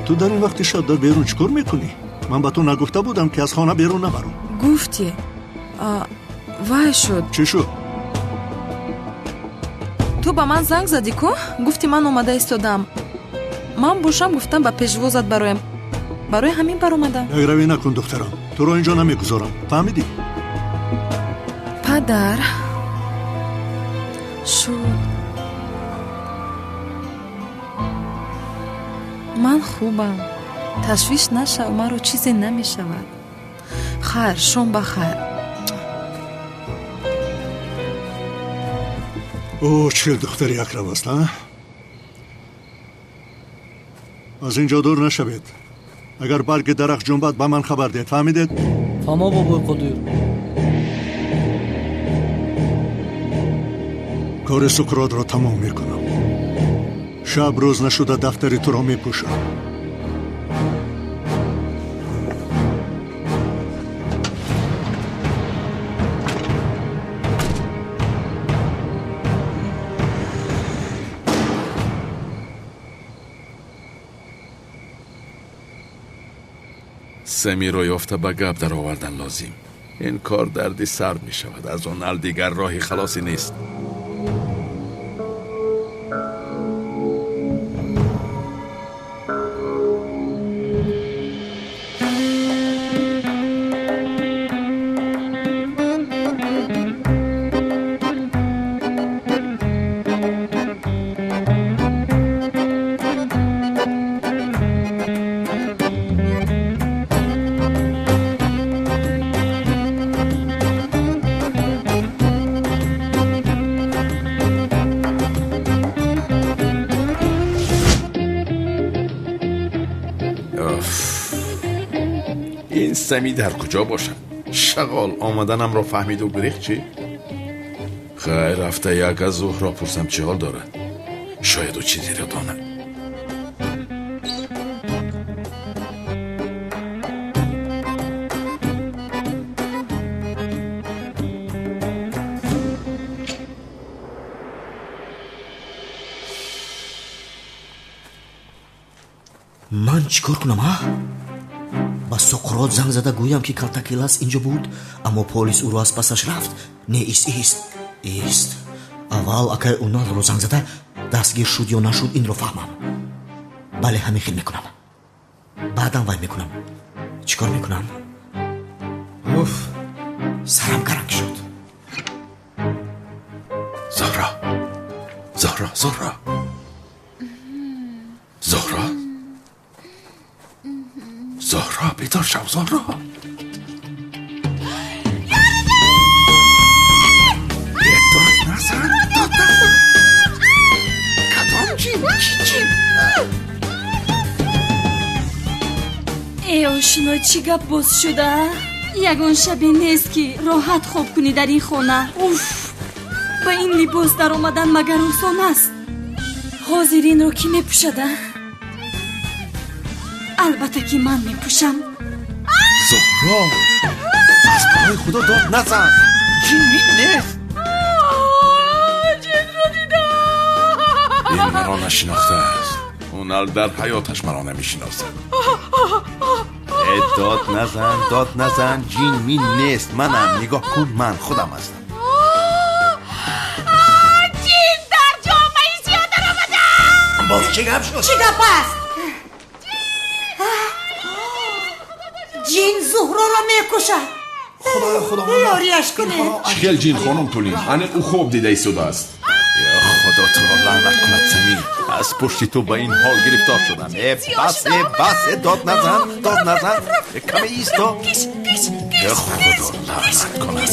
Ту дар ин вақти шаб дар берун чӣ кор мекунӣ? Ман ба ту нагуфта будам, ки аз хона берун набаром? Гуфтӣ. Вай шуд. Чӣ шуд? Ту ба ман занг задӣ ку? Гуфтӣ, ман омада истодам. Ман бошам гуфтам, ба пешвозат бароям. Барои ҳамин баромадам. Якравӣ накун, духтарам. Туро инҷо намегузорам. Фаҳмидӣ? Падар, шуд. Ман хубам. Ташвиш нашав, маро чизе намешавад. Хайр, шом ба хайр. О, чӣ духтари акрав аст, а? Аз ин ҷо дур нашавед. Агар барги дарахт ҷунбад, ба ман хабар диҳед, фаҳмидед? Фаҳмо, бобои Қодир. Кори Суқротро тамом мекунам. Шаб рӯз нашуда дафтари туро мепӯшам. Самиро ёфта ба гап даровардан лозим. Ин кор дарди сар мешавад. Аз он ал дигар роҳи халосе нест. Сами дар куҷо бошад? Шағол омаданамро фаҳмиду гурехт чӣ? Хайр, рафта як аз Зуҳро пурсам, чӣ ҳол дорад. Шояд ӯ чизеро донад. Ман чӣ кор кунам, а? Ба Суқрот занг зада гӯям, ки калтакилас инҷо буд, аммо полис ӯро аз пасаш рафт. Не, ист, ист, ист. Аввал акай Уналро занг зада, дастгир шуд ё нашуд, инро фаҳмам. Бале, ҳамин хел мекунам. Баъдан вай мекунам. Чӣ кор мекунам? Уф, сарам каранг шуд. Зуҳро, Зуҳро, Зуҳро, Зуҳро, Зуҳро, бедор шав, Зуҳро. Дод назан, дод назан. Кадом ҷин? Чӣ ҷин? Э, ошино, чӣ гап боз шуда? Ягон шабе нест, ки роҳат хоб кунӣ дар ин хона. Уф, ба ин либос даромадан магар осон аст? Ҳозир инро кӣ мепӯшада? Албатта, ки ман мепӯшам. Зуҳро, аз барои Худо дод назан, ҷин мин нест. Ҷинро дидам. Ин маро нашинохтааст. Унал дар ҳаёташ маро намешиносад. Э, дод назан, дод назан, ҷин мин нест, манам. Нигоҳ кун, ман худам ҳастам. Ҷин дар ҷомаи сиёҳ даромада. Боз чӣ гап шуд? Чӣ гап аст? Ҷин Зуҳроро мекушад. Худоё, Худо, ёрияш кунед. Чӣ хел ҷин, хонум Тулин? Аниқ ӯ хоб дида истодааст. Ё Худо, туро лаънат кунад, Самир, аз пушти ту ба ин ҳол гирифтор шудам. Э, бас, э, бас, э, дод назан, дод назан, э, каме исто. Ё Худо лаънат кунад.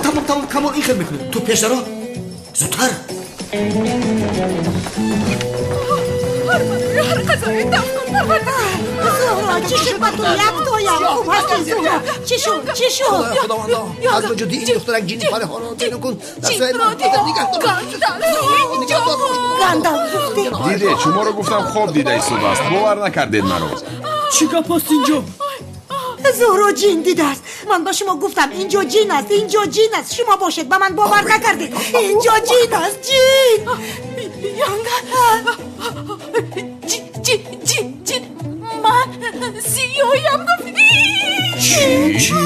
Тамом, тамом, Камол, ин хел мекунем. Ту пеш даро, зудтар. Ҳар қазое даф кун, Парвардигор. Зуҳро, чӣ шуд ба ту? Яктоям хуб ҳастӣ, Зуҳро? Чӣ шуд, чӣ шуд? Худовандо, аз вуҷуди ин духтарак ҷини фариҳоро берун кун. Дастҳои ман нигаҳ дор. Нигаҳ дор. Гандалф гуфтӣ. Дидед, шуморо гуфтам, хоб дида истодааст, бовар накардед маро. Чӣ гап аст инҷо? Зуҳро ҷин дидааст. Ман ба шумо гуфтам, инҷо ҷин аст, инҷо ҷин аст. Шумо бошед, ба ман бовар накардед. Инҷо ҷин аст, ҷин. Янга, ҷин, ҷин, ҷин. Ман сиёям гуфтӣ. Чӣ?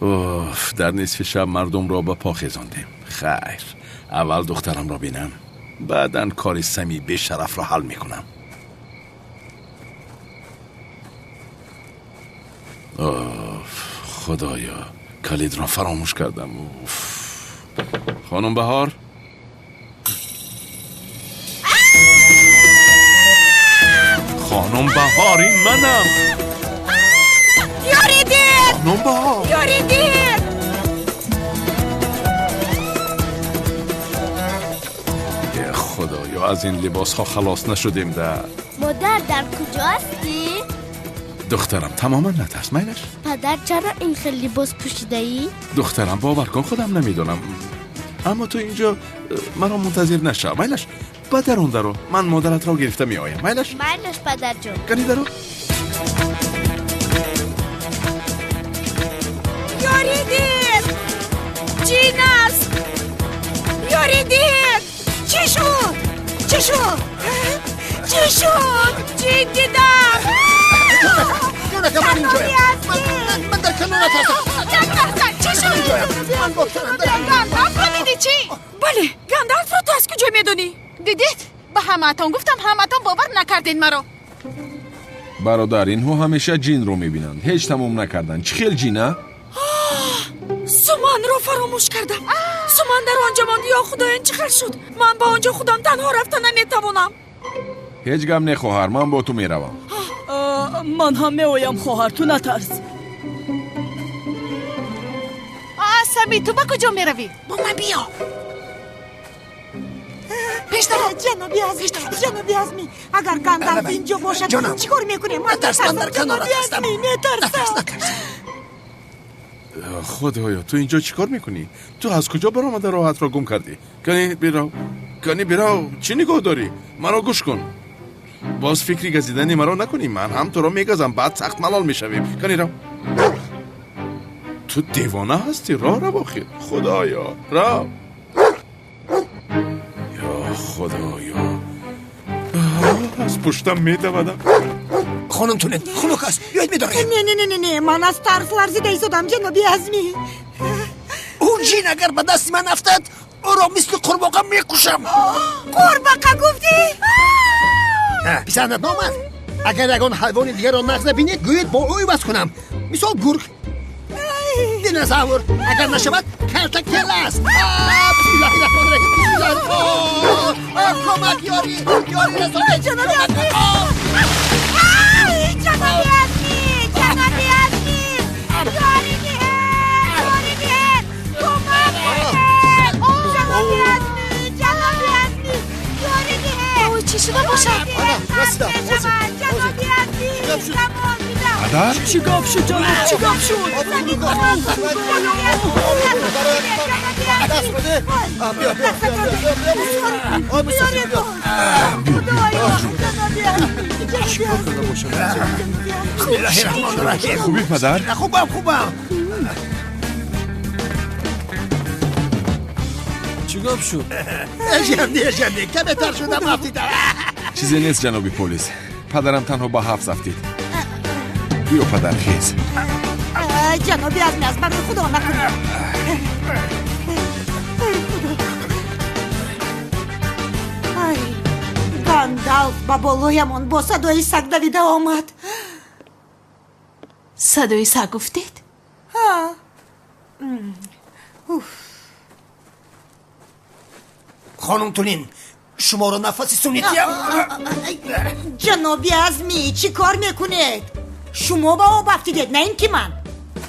Уф, дар нисфи шаб мардумро ба по хезондем. Хайр, аввал духтарамро бинам, баъдан кори Сами бешарафро ҳал мекунам. Уф, худоё, калидро фаромӯш кардам. Уф, хонум Баҳор, хонум Баҳор, ин манам. Ёридед! Хонум Баҳор! Ёридед! Э, худоё, аз ин либосҳо халос нашудем да. Модар, дар куҷо ҳастӣ? Духтарам, тамоман натарс, майлаш. Падар, чаро ин хел либос пӯшидаӣ? Духтарам, бовар кун, худам намедонам, аммо ту инҷо маро мунтазир нашав, майлаш. Ба дарун даро, ман модаратро гирифта меоям, майлаш. Майлаш, падарҷон. Кани даро. Ёридед! Ҷин аст! Ёридед! Чӣ шуд? Чӣ шуд? Чӣ шуд? Ҷин дидам. Ҷонака, ман инҷоям. Ман дар канорат ҳастам. Натарсан, чӣ шуд? Инҷоям. Ман бо сарам дар Гандалфро дидӣ, чӣ? Бале, Гандалфро ту аз куҷо медонӣ? Дидед, ба ҳамаатон гуфтам, ҳамаатон бовар накардед маро. Бародар, инҳо ҳамеша ҷинро мебинанд, ҳеҷ тамом накарданд. Чӣ хел ҷин, а? Суманро фаромӯш кардам. Суман дар он ҷо монд. Ё Худо, ин чӣ хел шуд? Ман ба он ҷо худам танҳо рафта наметавонам. Ҳеҷ гап не, хоҳар, ман бо ту меравам. Ман ҳам меоям, хоҳар, ту натарс. Сами, ту ба куҷо меравӣ? Бо ман биё. Пештаро. Ҷаноби азиз, ҷаноби Азмӣ, агар Гандалф инҷо бошад, чӣ кор мекунем? Ман натарс, ман дар канорат ҳастам. Метарсам. Худоё, ту инҷо чӣ кор мекунӣ? Ту аз куҷо баромада роҳатро гум кардӣ? Кани бирав, кани бирав, чӣ нигоҳ дорӣ? Маро гӯш кун, боз фикри газидани маро накунӣ, ман ҳам туро мегазам, баъд сахт малол мешавем. Кани рав. Ту девона ҳастӣ, роҳ рав охир. Худоё, рав. Худоё, аз пуштам медавадам. Хонум Тулин, хунук аст, биёед медорем. Не, не, не, не, не, ман аз тарс ларзида истодам, ҷаноби Азмӣ. Ӯ ҷин агар ба дасти ман афтад, ӯро мисли қурбоқа мекушам. Қурбоқа гуфтӣ? Писандат наомад? Агар ягон ҳайвони дигарро нағз набинед, гӯед бо ӯ иваз кунам. Мисол гург, динозавр, агар нашавад калтакела аст. Бисмиллаҳи раҳмони раҳим, бисмиллаҳи. Кӯмак, ёрӣ, ёрӣ расонед. Ҷаноби Азмӣ! Ҷаноби Азмӣ! Ҷаноби Азмӣ! Ёрӣ диҳед! Ёрӣ диҳед! Кӯмак кунед! Ҷаноби Азмӣ! Ҷаноби Азмӣ! Ёрӣ диҳед! Ой, чӣ шуда бошад? Расидам. Ҷаноби Азмӣ! Замон бидам! Падар? Чӣ гап шуд, ҷаноб? Чӣ гап шуд? Хубӣ, падар? Хубам, хубам. Чӣ гап шуд? Ежам не, каме тар шудам, афтидам. Чизе нест, ҷаноби полис. Падарам танҳо ба ҳафз афтид. Биё, падар, хез. Ҷаноби Азмӣ, аз барои Худо накунед. Ай, Гандалф ба болоямон бо садои саг давида омад. Садои саг гуфтед? Ҳа. Уф. Хонум Тулин, шуморо нафаси сунитиям. Ҷаноби Азмӣ, чӣ кор мекунед? Шумо ба об афтидед, на ин ки ман.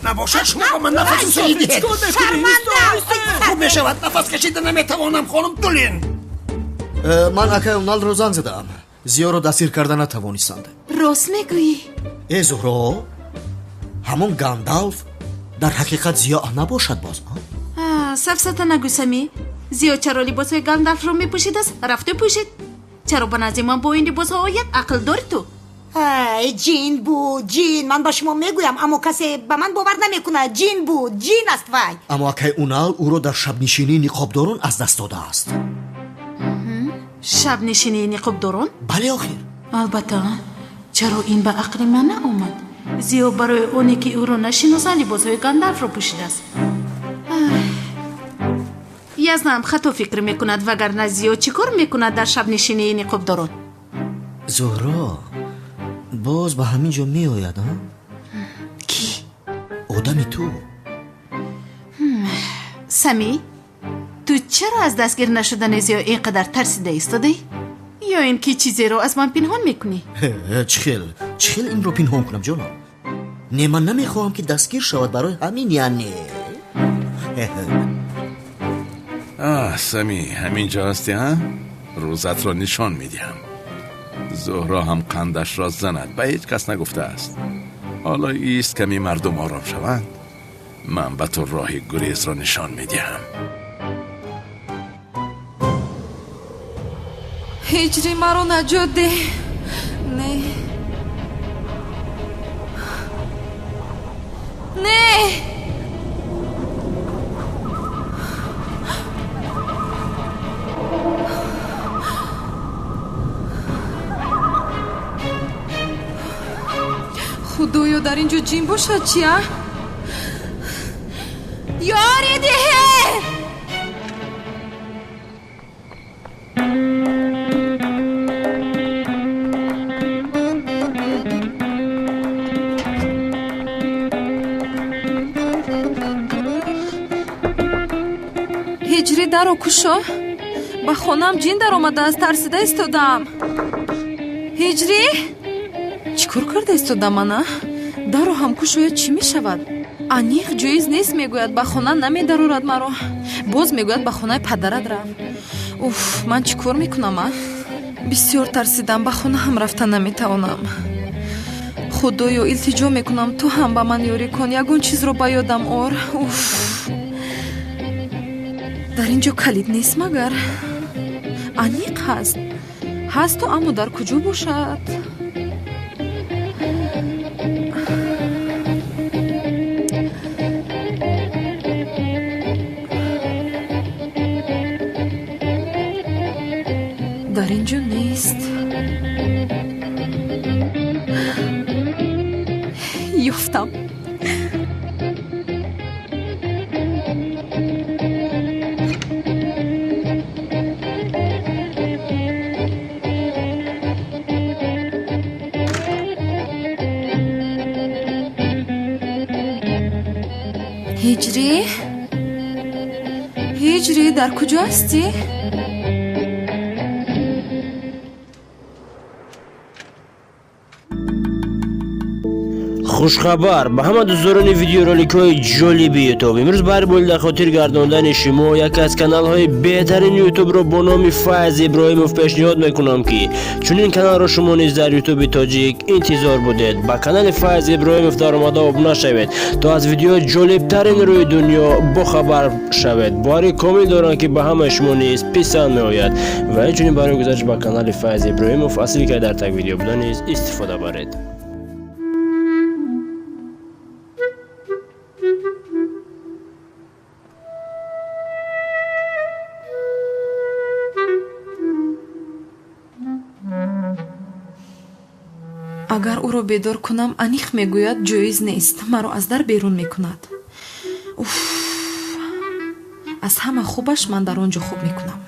Набошад, шумо ба ман нафаси сунӣ диҳед. Хуб мешавад, нафас кашида наметавонам, хонум Тулин. Ман акай Уналро занг задаам. Зиёро дастгир карда натавонистанд. Рост мегӯӣ? Э, Зуҳро, ҳамон Гандалф дар ҳақиқат Зиё набошад боз? Сафсата нагӯ, Самӣ. Зиё чаро либосҳои Гандалфро мепӯшидааст? Рафту пӯшид. Чаро ба назди ман бо ин либосҳо ояд? Ақл дори ту? Ай, ҷин буд, ҷин. Ман ба шумо мегӯям, аммо касе ба ман бовар намекунад. Ҷин буд, ҷин аст вай. Аммо акай Унал ӯро дар шабнишинии ниқобдорон аз даст додааст. Шабнишинии ниқобдорон? Бале, охир. Албатта, чаро ин ба ақли ман наомад? Зиё барои оне ки ӯро нашиносанд, либосҳои Гандалфро пӯшидааст. Язнам хато фикр мекунад, вагарна Зиё чӣ кор мекунад дар шабнишинии ниқобдорон? Зуҳро боз ба ҳамин ҷо меояд, а? Кӣ? Одами ту. Самӣ, ту чаро аз дастгир нашудани Зиё ин қадар тарсида истодаӣ? Ё ин ки чизеро аз ман пинҳон мекунӣ? Чӣ хел? Чӣ хел инро пинҳон кунам, ҷонам? Не, ман намехоҳам ки дастгир шавад, барои ҳамин яъне. Аҳ, Самӣ, ҳамин ҷо ҳастӣ, ҳа? Рӯзатро нишон медиҳам. Зуҳро ҳам қандашро занад, ба ҳеҷ кас нагуфтааст. Ҳоло ист ками мардум ором шаванд, ман ба ту роҳи гурезро нишон медиҳам. Ҳиҷри маро наҷот деҳ. Не, не. Худоё, дар ин ҷо ҷин бошад чи, а? Ёрӣ диҳед! Ҳиҷрӣ, даро кушо. Ба хонаам ҷин даромадааст, тарсида истодаам. Ҳиҷрӣ? Чӣ кор карда истодам мана? Даро ҳам кушояд, чӣ мешавад? Аниқ ҷоиз нест, мегӯяд, ба хона намедарорад маро. Боз мегӯяд, ба хонаи падарат рав. Уф, ман чӣ кор мекунам, а? Бисёр тарсидам, ба хона ҳам рафта наметавонам. Худоё, илтиҷо мекунам, ту ҳам ба ман ёрӣ кун, ягон чизро ба ёдам ор. Уф, дар ин ҷо калид нест магар? Аниқ ҳаст. Ҳасту, аммо дар куҷо бошад? Дар ин ҷо нест. Ёфтам. Ҳиҷрӣ, Ҳиҷрӣ, дар куҷо ҳастӣ? Хушхабар ба ҳама дӯстдорони видеороликҳои ҷолиби Ютуб. Имрӯз баҳри болида хотир гардондани шумо яке аз каналҳои беҳтарини Ютубро бо номи Файз Иброҳимов пешниҳод мекунам, ки чунин каналро шумо низ дар Ютуби тоҷик интизор будед. Ба канали Файз Иброҳимов даромада обуна шавед, то аз видеои ҷолибтарин рӯи дунё бохабар шавед. Боварӣ комил дорам, ки ба ҳамаи шумо низ писанд меояд. Ва инчунин барои гузариш ба канали Файз Иброҳимов аз ссилкаи дар таг видео буда низ истифода баред. Агар ӯро бедор кунам, аниқ мегӯяд, ҷоиз нест, маро аз дар берун мекунад. Уф, аз ҳама хубаш ман дар он ҷо хоб мекунам.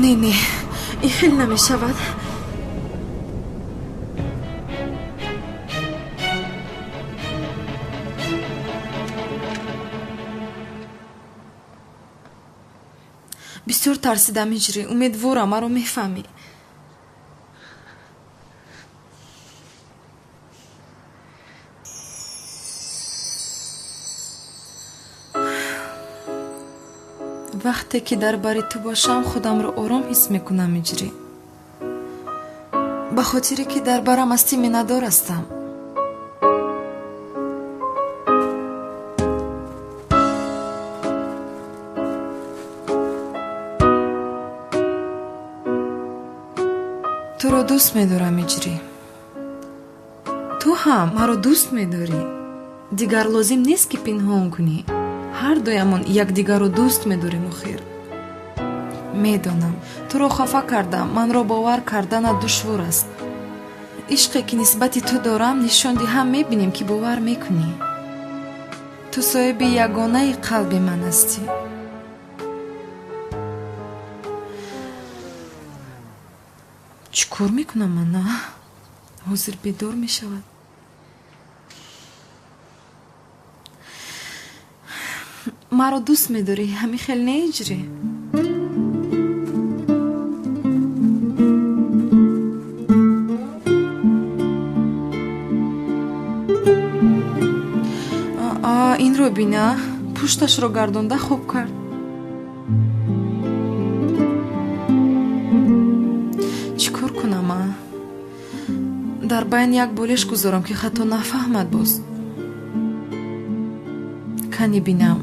Не, не, ин хел намешавад. Бисёр тарсидам, Ҳиҷрӣ. Умедворам, маро мефаҳмӣ. Вақте ки дар бари ту бошам, худамро ором ҳис мекунам, Ҳиҷрӣ. Ба хотире ки дар барам ҳастӣ, миннатдор ҳастам. Туро дӯст медорам, Ҳиҷрӣ. Ту ҳам маро дӯст медорӣ. Дигар лозим нест, ки пинҳон кунӣ. Ҳар дуямон якдигарро дӯст медорем. Охир медонам, туро хафа кардам. Манро бовар карданат душвор аст. Ишқе ки нисбати ту дорам, нишон диҳам, мебинем, ки бовар мекунӣ. Ту соҳиби ягонаи қалби ман ҳастӣ. Чӣ кор мекунам ман? На, ҳозир бедор мешавад. Маро дӯст медорӣ, ҳамин хел не, Ҳиҷрӣ? Инро бина, пушташро гардонда хоб кард. Чӣ кор кунам, а? Дар байн як болиш гузорам, ки хато нафаҳмад боз. Кани бинам.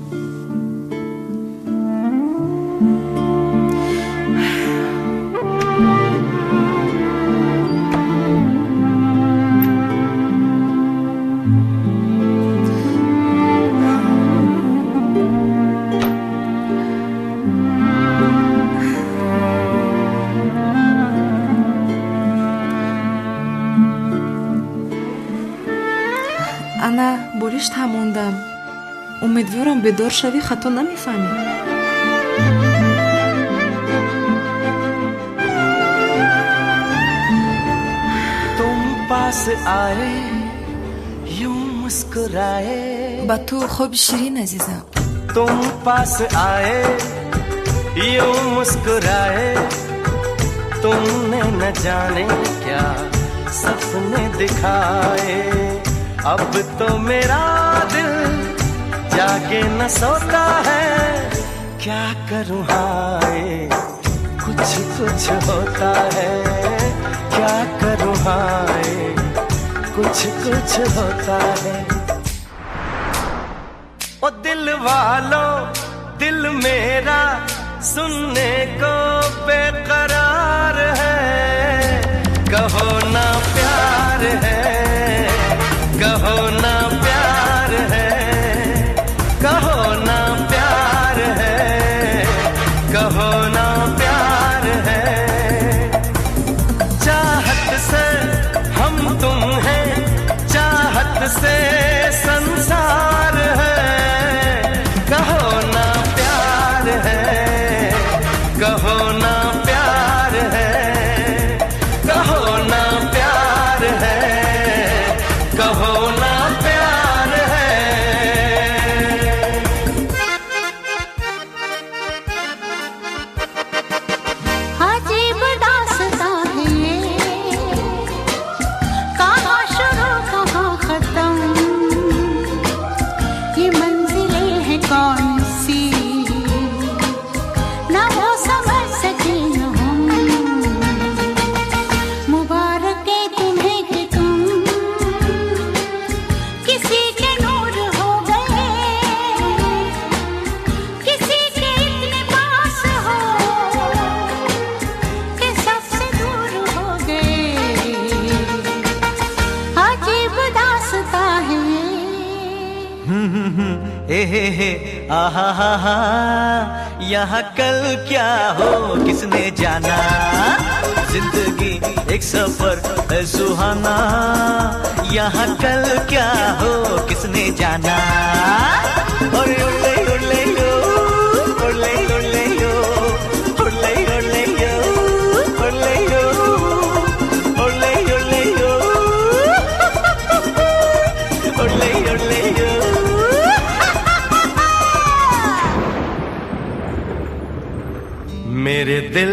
Ана болишт ҳам мондам. Умедворам, бедор шавӣ, хато намефаҳмӣ. तुम पास आए यूं मुस्कुराए। Ба ту хоби ширин, азизам. तुम पास आए यूं मुस्कुराए, तुमने न जाने क्या सपने दिखाए। अब तो मेरा दिल जागे न सोता है। क्या करूं हाय कुछ कुछ होता है, क्या करूं हाय कुछ कुछ होता है। ओ दिल वालों दिल मेरा सुनने को बेकरार है, कहो ना प्यार है, कहो ना प्यार है, कहो ना प्यार है, कहो ना प्यार है। चाहत से हम तुम हैं, चाहत से संसार है, कहो ना प्यार है, कहो ना प्यार है, कहो ना प्यार है, कहो ना प्यार है। अजीब दास्तां है ये, कहाँ शुरू कहाँ खत्म, ये मंजिलें हैं कौन सी, ना वो समझ सके न हम। मुबारक है तुम्हें कि तुम किसी के नूर हो गए, किसी के इतने पास हो कि सबसे दूर हो गए। अजीब दास्तां है ये। ए हे हे आहा हा हा, यहाँ कल क्या हो किसने जाना, जिंदगी एक सफर है सुहाना, यहाँ कल क्या हो किसने जाना। ओरे ओले ओले यो, ओले ओले यो, ओले ओले यो, ओले यो, ओले ओले यो, ओले ओले यो। मेरे दिल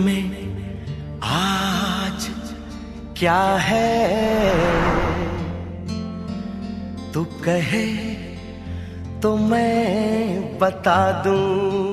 में आज क्या है, तू कहे तो मैं बता दूं।